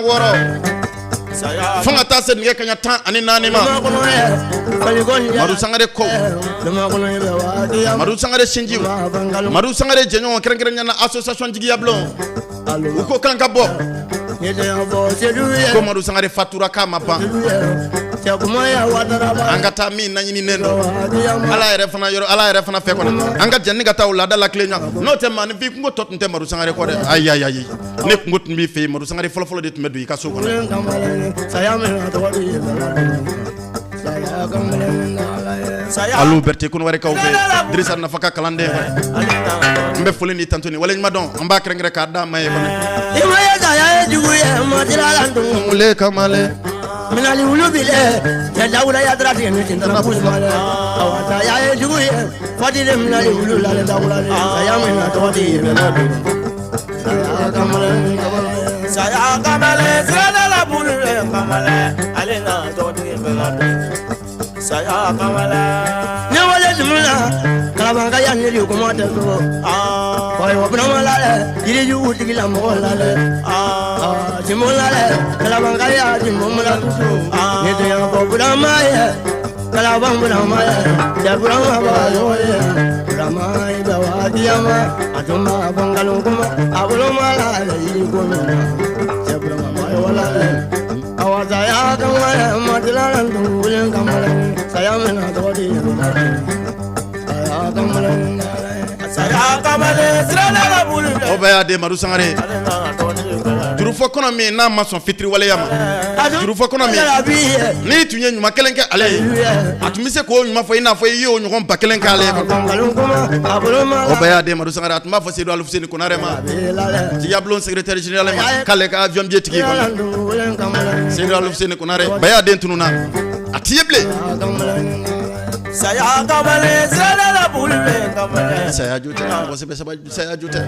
6 fo ka taa se nɛgɛ kaɲa 14 ma, Madu Sangare ko, Madu Sangare sinjiw, Madu Sangare jɛɲɔgɔn, kɛrɛnkɛrɛnnenya na association jigiya bulon, u ko kan ka bɔ. Ko Madu Sangare fatura k'a ma ban, an ka taa min naɲininen don Ala yɛrɛ fana yɔrɔ, Ala yɛrɛ fana fɛ kɔni, an ka jɛn ka taa o laada la tilen ɲɔgɔn. N'o tɛ, maaninfin kungo tɔ tun tɛ Madu Sangare kɔ dɛ. Ayi, ayi, ayi, ne kungo tun b'i fɛ yen, Madu Sangare fɔlɔfɔlɔ de tun bɛ don i ka so kɔnɔ. Alu Berete Kɔnɔwarikaw fɛ, Dirisa Nafa ka kalanden, n bɛ foli ni tanto ni waleɲuman dɔn, an b'a kɛrɛnkɛrɛn k'a d'a ma ye kɔni. Wule kamalen minali wulu bile cɛ dawuda yadara tigɛ ni tintana pusumale awa saya ye jugu ye fati de minali wulu la dawuda saya min na tɔgɔ ti yɛlɛ don saya kamalen. Saya kamalen sirada la bulu kamalen ale na tɔgɔ ti yɛlɛ don saya kamalen. Ne wale jumɛn kalabanka ya ni kuma tɛ so wa burama la dɛ, yirijugu tigila mɔgɔ la dɛ, jimu la dɛ, kalabanka ya jimu la tutu ni tun y'a fɔ burama ye kalaban burama ye cɛ burama b'a ye burama i bɛ waatiyama a tun b'a fɔ nkalon kuma a bolo ma la dɛ, yiri ko min na cɛ burama ma ye wala dɛ. Awa saya kamalen matila dugulen kamalen saya min na tɔgɔ di saya kamalen. Saya kamalen sirada la bulu. O bɛɛ y'a den Madu Sangare jurufɔ kɔnɔ min n'a ma sɔn fitiriwaleya ma, jurufɔ kɔnɔ min n'i tun ye ɲuman kelen kɛ ale ye, a tun bɛ se k'o ɲuman fɔ i n'a fɔ i y'o ɲɔgɔn 1000 k'ale ye. O bɛɛ y'a den Madu Sangare, a tun b'a fɔ Seydou Alifuseni Konare ma, Jigiyabulon secrétaire général ma, k'ale ka avion billet tigi kɔnɔ. Seydou Alifuseni Konare, bɛɛ y'a den tununna, a t'i ye bilen. Saya kamalen sirada la bulu kamalen. Saya jo tɛ mɔgɔ sɛbɛ sɛbɛ, saya jo tɛ.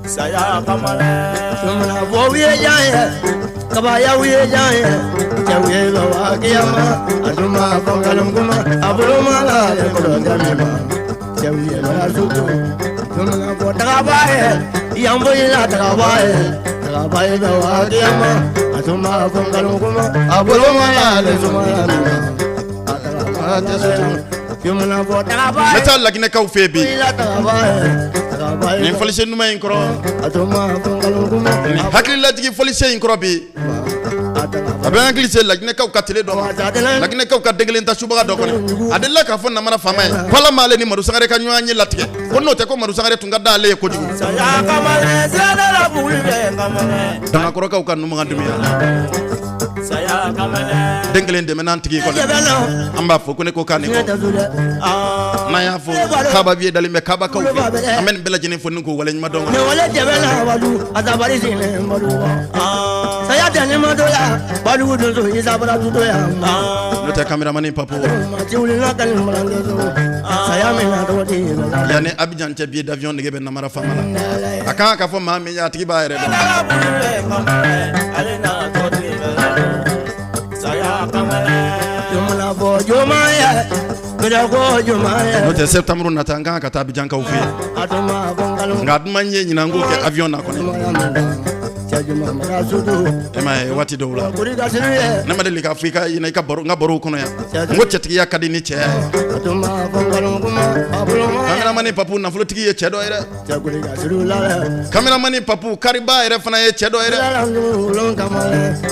Saya kamalen. Sumana fɔ ye jan ye kabayaw ye jan ye cɛw ye bawa kiyama a tun b'a fɔ nkalon kuma a bolo ma la ale kɔrɔ tɛ min ma cɛw ye bara sutu. Sumana fɔ tagaba ye yan boyi la tagaba ye tagaba ye bawa kiyama a tun b'a fɔ nkalon kuma a bolo ma la ale sumaya min ma a tagaba tɛ sutu. Sumana fɔ tagaba N ye bɛ taa Laginɛkaw fɛ yen bi la tagaba ye tagaba ye nin fɔlisen duman in kɔrɔ, a tun b'a fɔ nkalon kuma nin hakililajigin fɔlisen in kɔrɔ bi, a bɛ n hakili se Laginɛkaw ka tele dɔ ma, Laginɛkaw ka den kelen ta subaga dɔ kɔni. A delila k'a fɔ namara faama ye ko Ala m'ale ni Madu Sangare ka ɲɔgɔn ye latigɛ, ko n'o tɛ ko Madu Sangare tun ka d'ale ye kojugu. Saya kamalen sirada la bulu kamalen. Dangakɔrɔkaw ka Numakan Dunbiya. Saya kamalen. Den kelen dɛmɛ tigi kɔni, an b'a fɔ ko ne ko k'a nin kɔ n'an y'a fɔ kaba biye dalen bɛ kabakaw fɛ, an bɛ nin bɛɛ lajɛlen fo ni k'o waleɲuman dɔn. Ne wale jɛbɛ la wadu a tabali sigilen badu saya tɛ ni ma to ya badu donso i sabara tuto ya. N'o tɛ, kameramani Papo. Ma ci wuli na kali malanke so saya min na tɔgɔ ti Yanni Abidjan cɛ, billet d'avion nege bɛ namara faama la, a kan ka fɔ maa min ye, a tigi b'a yɛrɛ dɔn. La bulu kamalen ale na tɔgɔ ti yɛlɛ saya kamalen. Jumana fɔ juma ye gbɛdɛ ko juma ye N'o tɛ, septembre nata, an kan ka taa Abidjankaw fɛ yen. A tun b'a fɔ nkalon Nka a duman ye ɲinan k'o kɛ avion na kɔni. kuma min kan cɛ juma mara sutu. E m'a ye, waati dɔw la kori ka siri ye ne ma deli k'a fɔ i ka ɲinɛ i ka baro, n ka barow kɔnɔ yan, n ko cɛtigiya ka di ni cɛya ye. A tun b'a fɔ nkalon kuma a bolo ma Kameramani Papu, nafolotigi ye cɛ dɔ ye dɛ. Cɛ kori ka siri la dɛ. Kameramani Papu, kariba yɛrɛ fana ye cɛ dɔ ye dɛ.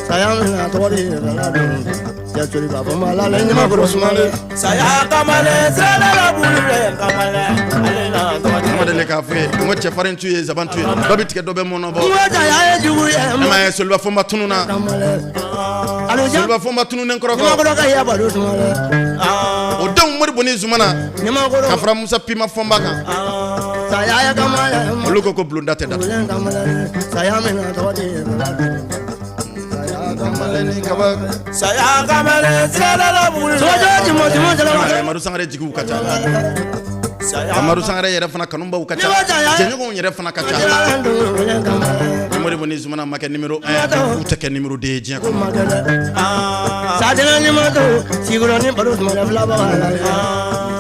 Saya min na tɔgɔ di cɛ sori b'a fɔ ma la ɲamakɔrɔ sumalen. Saya kamalen sirada la bulu kamalen ale na tɔgɔ ti. Ne ma deli k'a fɔ ye, n ko cɛfarin tu ye zaban tu ye, dɔ bɛ tigɛ, dɔ bɛ mɔnɔ bɔ. N ko saya ye jugu ye. Ne m'a ye, Soliba Fɔnba tununna. Alo. Soliba Fɔnba tununnen kɔrɔ kɔ, ɲamakɔrɔ ka yabaro sumalen. O denw Moribo ni Zumana ɲamakɔrɔ ka fara Musa Pima Fɔnba kan, saya ye kamalen olu ko ko bulonda tɛ datugu. wulen kamalen saya min na tɔgɔ di saya Kamalen ni kaba. Saya kamalen sirada la bulu. Sojɔ jumɔ jumɔ jala. Madu Sangare jigiw ka ca. Saya Amadu Sangare yɛrɛ fana kanubaw ka ca, jɛɲɔgɔnw yɛrɛ fana ka ca. Ni Moribo ni Zumana ma kɛ numéro 1, u tɛ kɛ numéro 2 ye diɲɛ kɔnɔ. Sadana ni ma to sigurɔ ni baro sumalen fila b'a la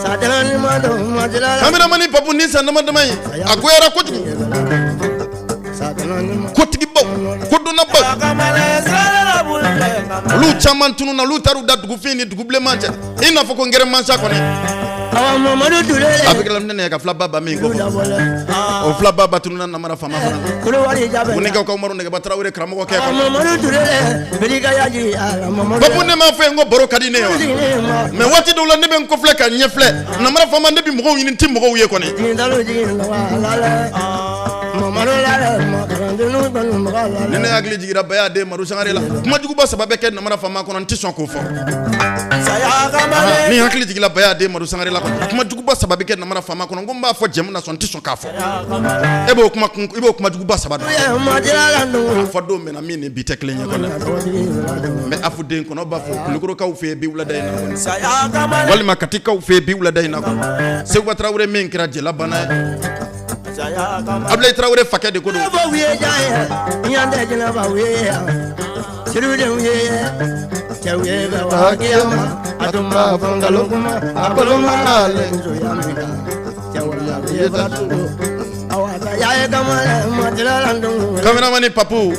sadana ni ma to ma jala. Kameramani Papu, ni san dama dama in a goyara kojugu. Sadana ni ma Kotigibaw, kodɔnnabaw, kamalen sirada la bulu kamalen. Olu caman tununna, olu taar'u da dugufin ni dugubilenman cɛ, i n'a fɔ ko ngɛrɛ mansa kɔni. A bɛ kɛla ne ka filaba ba min ko o filaba ba tununna namara faama fana Bugunikaw ka Umaru Nɛgɛba Tarawele karamɔgɔ kɛ Papu, ne m'a fɔ ye n ko baro ka di ne ye wa? Mais waati dɔw la, ne bɛ n kɔfilɛ ka ɲɛ filɛ, namara faama, ne bɛ mɔgɔw ɲini, n tɛ mɔgɔw ye kɔni. Ni ne hakili jiginra Baya den Madu Sangare la, kumajuguba saba bɛ kɛ namara faama kɔnɔ, n tɛ sɔn k'o fɔ. Ni hakili jiginra Baya den Madu Sangare la kɔni, kumajuguba saba bɛ kɛ namara faama kɔnɔ, n ko n b'a fɔ jɛmu na sɔn, n tɛ sɔn k'a fɔ. E b'o kuma kun, i b'o kumajuguba saba dɔn. A fɔ don min na, min ni bi tɛ kelen ye kɔni. N bɛ afu den kɔnɔ b'a fɔ Kulukorokaw fɛ yen bi wulada in na, walima Katikaw fɛ yen bi wulada in na kɔni. Seguba Tarawele min kɛra jɛlabana ye, Abulayi Tarawele fakɛ de ko don. Cameraman Papu,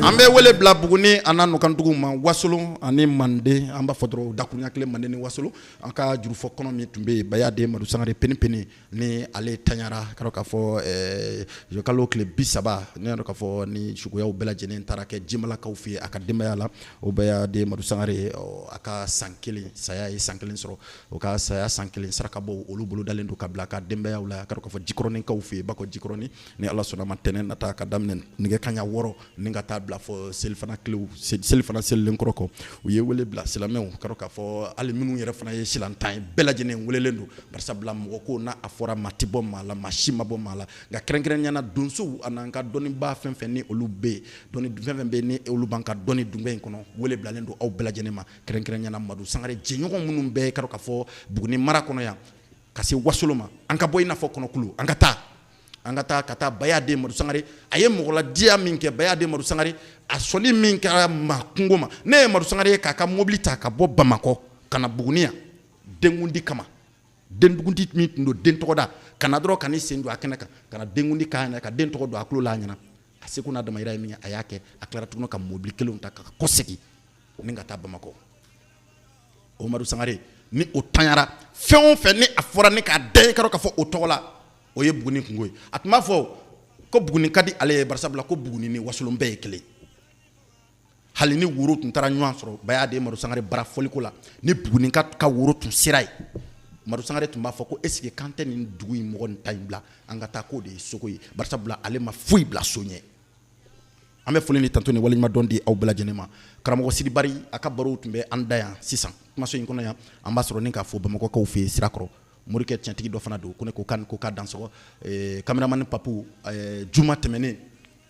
an bɛ wele bila Buguni a n'a nɔkandugu ma, Wasolon ani Manden. An b'a fɔ dɔrɔn dakuruɲa kelen, Manden ni Wasolon. An ka jurufɔ kɔnɔ min tun bɛ yen, Baya den Madu Sangare peni peni, ni ale tanyara ka k'a fɔ kalo tile 30, ne y'a dɔn k'a fɔ ni sugoyaw bɛɛ lajɛlen taara kɛ Jimalakaw fɛ yen a ka denbaya la. O Baya den Madu Sangare, a ka san kelen saya ye san kelen sɔrɔ. O ka saya san kelen sarakabɔ, olu bolo dalen don ka bila a ka denbayaw la, ka k'a fɔ Jikɔrɔnikaw fɛ yen, Bakɔ Jikɔrɔni. Ni Ala sɔnna ma, tɛnɛn nata ka daminɛ nɛgɛ kanɲɛ 6 ni ka taa bila fɔ selifana tilew, selifana selilen kɔrɔ kɔ. U ye wele bila silamɛw ka k'a fɔ, hali minnu yɛrɛ fana ye silantan ye, bɛɛ lajɛlen welelen don. Barisabula mɔgɔ ko n'a a fɔra, maa tɛ bɔ maa la, maa si ma bɔ maa la. Nka kɛrɛnkɛrɛnnenya na, donsow an'an ka dɔnnibaa fɛn fɛn ni olu bɛ yen, dɔnni fɛn fɛn bɛ yen ni olu b'an ka dɔnni dunbɛ in kɔnɔ, wele bilalen don aw bɛɛ lajɛlen ma. Kɛrɛnkɛrɛnnenya na, Madu Sangare jɛɲɔgɔn minnu bɛ ka k'a fɔ Buguni mara kɔnɔ yan ka se Wasolo ma, an ka bɔ i n'a fɔ kɔnɔkulu, an ka taa, an ka taa, ka taa Baya den Madu Sangare. A ye mɔgɔladiya min kɛ, Baya den Madu Sangare, a sɔnni min kɛra maa kungo ma. Ne ye Madu Sangare ye k'a ka mobili ta ka bɔ Bamakɔ ka na Buguni yan denkundi kama, denkundi min tun don, den tɔgɔda, ka na dɔrɔn ka n'i sen don a kɛnɛ kan, ka na denkundi k'a ɲɛna, ka den tɔgɔ don a tulo la a ɲɛna. A seko n'a damayira ye min ye, a y'a kɛ. A tilara tuguni ka mobili kelenw ta ka kɔsegin ni ka taa Bamakɔ. O Madu Sangare ni o tanyara, fɛn o fɛn ni a fɔra ni k'a da i ka k'a fɔ o tɔgɔ la, o ye Buguni kungo ye. A tun b'a fɔ ko Buguni ka di ale ye, barisabula ko Buguni ni Wasolon bɛɛ ye kelen. Hali ni woro tun taara ɲɔgɔn sɔrɔ Baya den Madu Sangare bara fɔliko la, ni Buguni ka woro tun sera yen, Madu Sangare tun b'a fɔ ko est ce que k'an tɛ nin dugu in mɔgɔ nin ta in bila, an ka taa, k'o de ye sogo ye. Barisabula ale ma foyi bila so ɲɛ. An bɛ foli ni tanto ni waleɲuman dɔn di aw bɛɛ lajɛlen ma. Karamɔgɔ Sidi Bari, a ka barow tun bɛ an da yan sisan kumaso in kɔnɔ yan. An b'a sɔrɔ ni k'a fɔ Bamakɔkaw fɛ yen Sirakɔrɔ, morikɛ tiɲɛtigi dɔ fana don, ko ne ko kan ko k'a dansɔgɔ. Cameraman Papu, juma tɛmɛnen,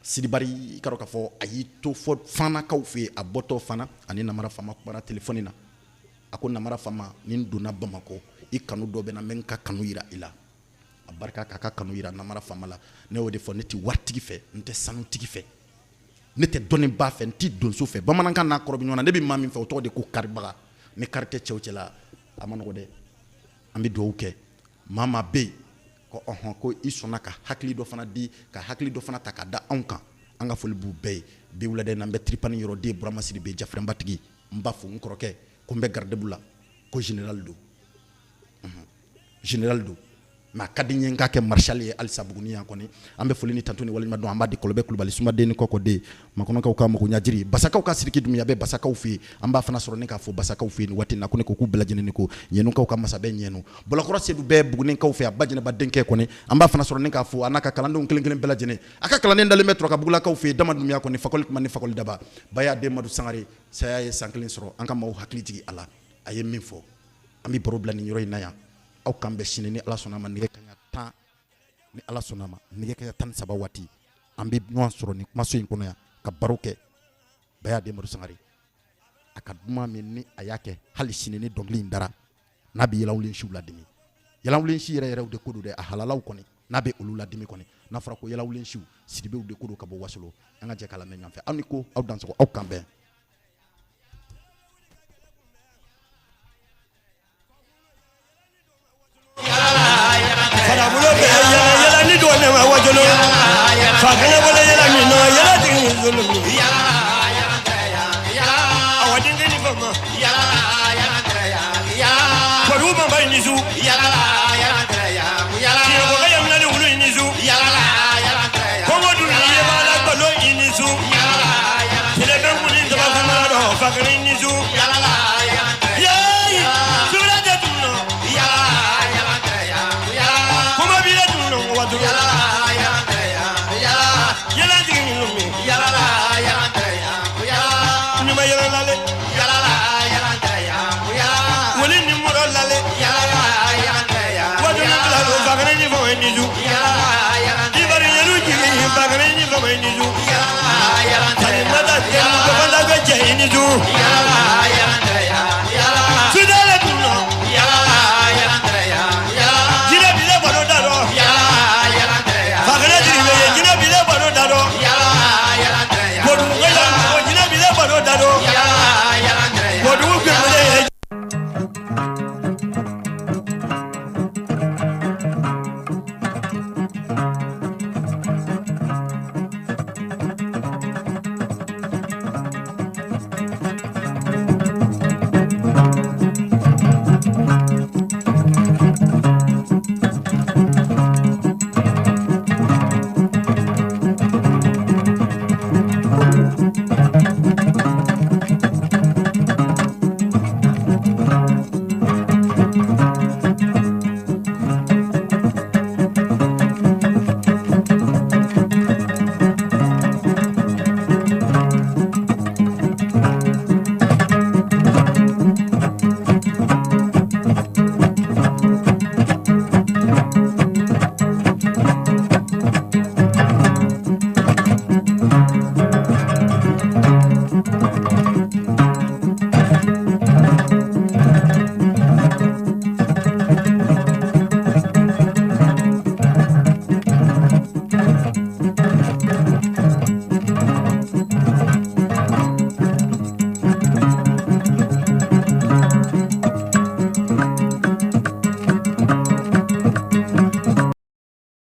Sidi Bari, i ka dɔn k'a fɔ a y'i to fɔ Fanakaw fɛ yen. A bɔtɔ fana ani namara faama kumana telefɔni na. A ko namara faama, ni n donna Bamakɔ, i kanu dɔ bɛ na, n bɛ n ka kanu yira i la. A barika k'a ka kanu yira namara faama la. Ne y'o de fɔ, ne tɛ waritigi fɛ, n tɛ sanutigi fɛ, ne tɛ dɔnnibaa fɛ, n tɛ donso fɛ. Bamanankan n'a kɔrɔ bɛ ɲɔgɔn na. Ne bɛ maa min fɛ, o tɔgɔ de ko karibaga. Ni kari tɛ cɛw cɛ la, a ma nɔgɔ dɛ. An bɛ dugawu kɛ maa maa bɛ yen ko ɔhɔn, ko i sɔnna ka hakili dɔ fana di, ka hakili dɔ fana ta ka da anw kan. An ka foli b'u bɛɛ ye bi wulada in na. N bɛ Tiripani yɔrɔ den Burama Sidibe Jafirɛnbatigi, n b'a fo, n kɔrɔkɛ, ko n bɛ garidibu la, ko général don, général don, mais a ka di n ye n k'a kɛ maréchal ye halisa Buguni yan kɔni. An bɛ foli ni tanto ni waleɲuman dɔn, an b'a di Kɔlɔbɛ Kulubali Sumaden ni Kɔkɔden Makɔnɔkaw ka magoɲajiri, Basakaw ka Siriki Dunbuya bɛ Basakaw fɛ yen. An b'a fana sɔrɔ ni k'a fɔ Basakaw fɛ yen nin waati in na, ko ne ko k'u bɛɛ lajɛlen ni ko ɲɛnukaw ka masabɛ ɲɛnu Bɔlɔkɔrɔ Sedu bɛ Bugunikaw fɛ, a ba jɛnɛba denkɛ kɔni. An b'a fana sɔrɔ ni k'a fɔ a n'a ka kalandenw kelen kelen bɛɛ lajɛlen. A ka kalanden dalen bɛ Turabugulakaw fɛ yen, Dama Dunbuya kɔni, fakɔli kuma ni fakɔli daba. Baya den Madu Sangare saya ye san kelen sɔrɔ. An ka maaw hakili jigin a la, a ye min fɔ. An bɛ baro bila nin yɔrɔ in na yan. Aw k'an bɛn sini ni Ala sɔnna ma, nɛgɛ kanɲɛ 10, ni Ala sɔnna ma, nɛgɛ kanɲɛ 13 waati, an bɛ ɲɔgɔn sɔrɔ nin kumaso in kɔnɔ yan ka baro kɛ. Baya den Madu Sangare, a ka duman min ni a y'a kɛ, hali sini ni dɔnkili in dara, n'a bɛ yɛlɛwulen siw ladimi, yɛlɛwulen si yɛrɛ yɛrɛw de ko don dɛ, a halalaw kɔni, n'a bɛ olu ladimi kɔni. N'a fɔra ko yɛlɛwulen siw, Sidibew de ko don ka bɔ Wasolo. An ka jɛ k'a lamɛn ɲɔgɔn fɛ. Aw ni ko aw dansɔgɔ, aw kan bɛn. Tiɲɛkɔkɛ yamina ni wulu i ni su. Kɔngɔ dun ni ye b'a la gbalo i ni su. Tile bɛ wuli jabakuma dɔ fakiri ni su. Yeeyi sula tɛ tun kuma b'i la tun waati yɛlɛ jigin ninnu min ɲuman yɛlɛ lale wuli ni mɔrɔ lale waati ni bila don fakiri ni fɔ ni su. Ibari yɛlɛ jigin fakiri ni fɔ ni su. Kalimata tɛ mɔgɔ bɛ jɛ i ni su.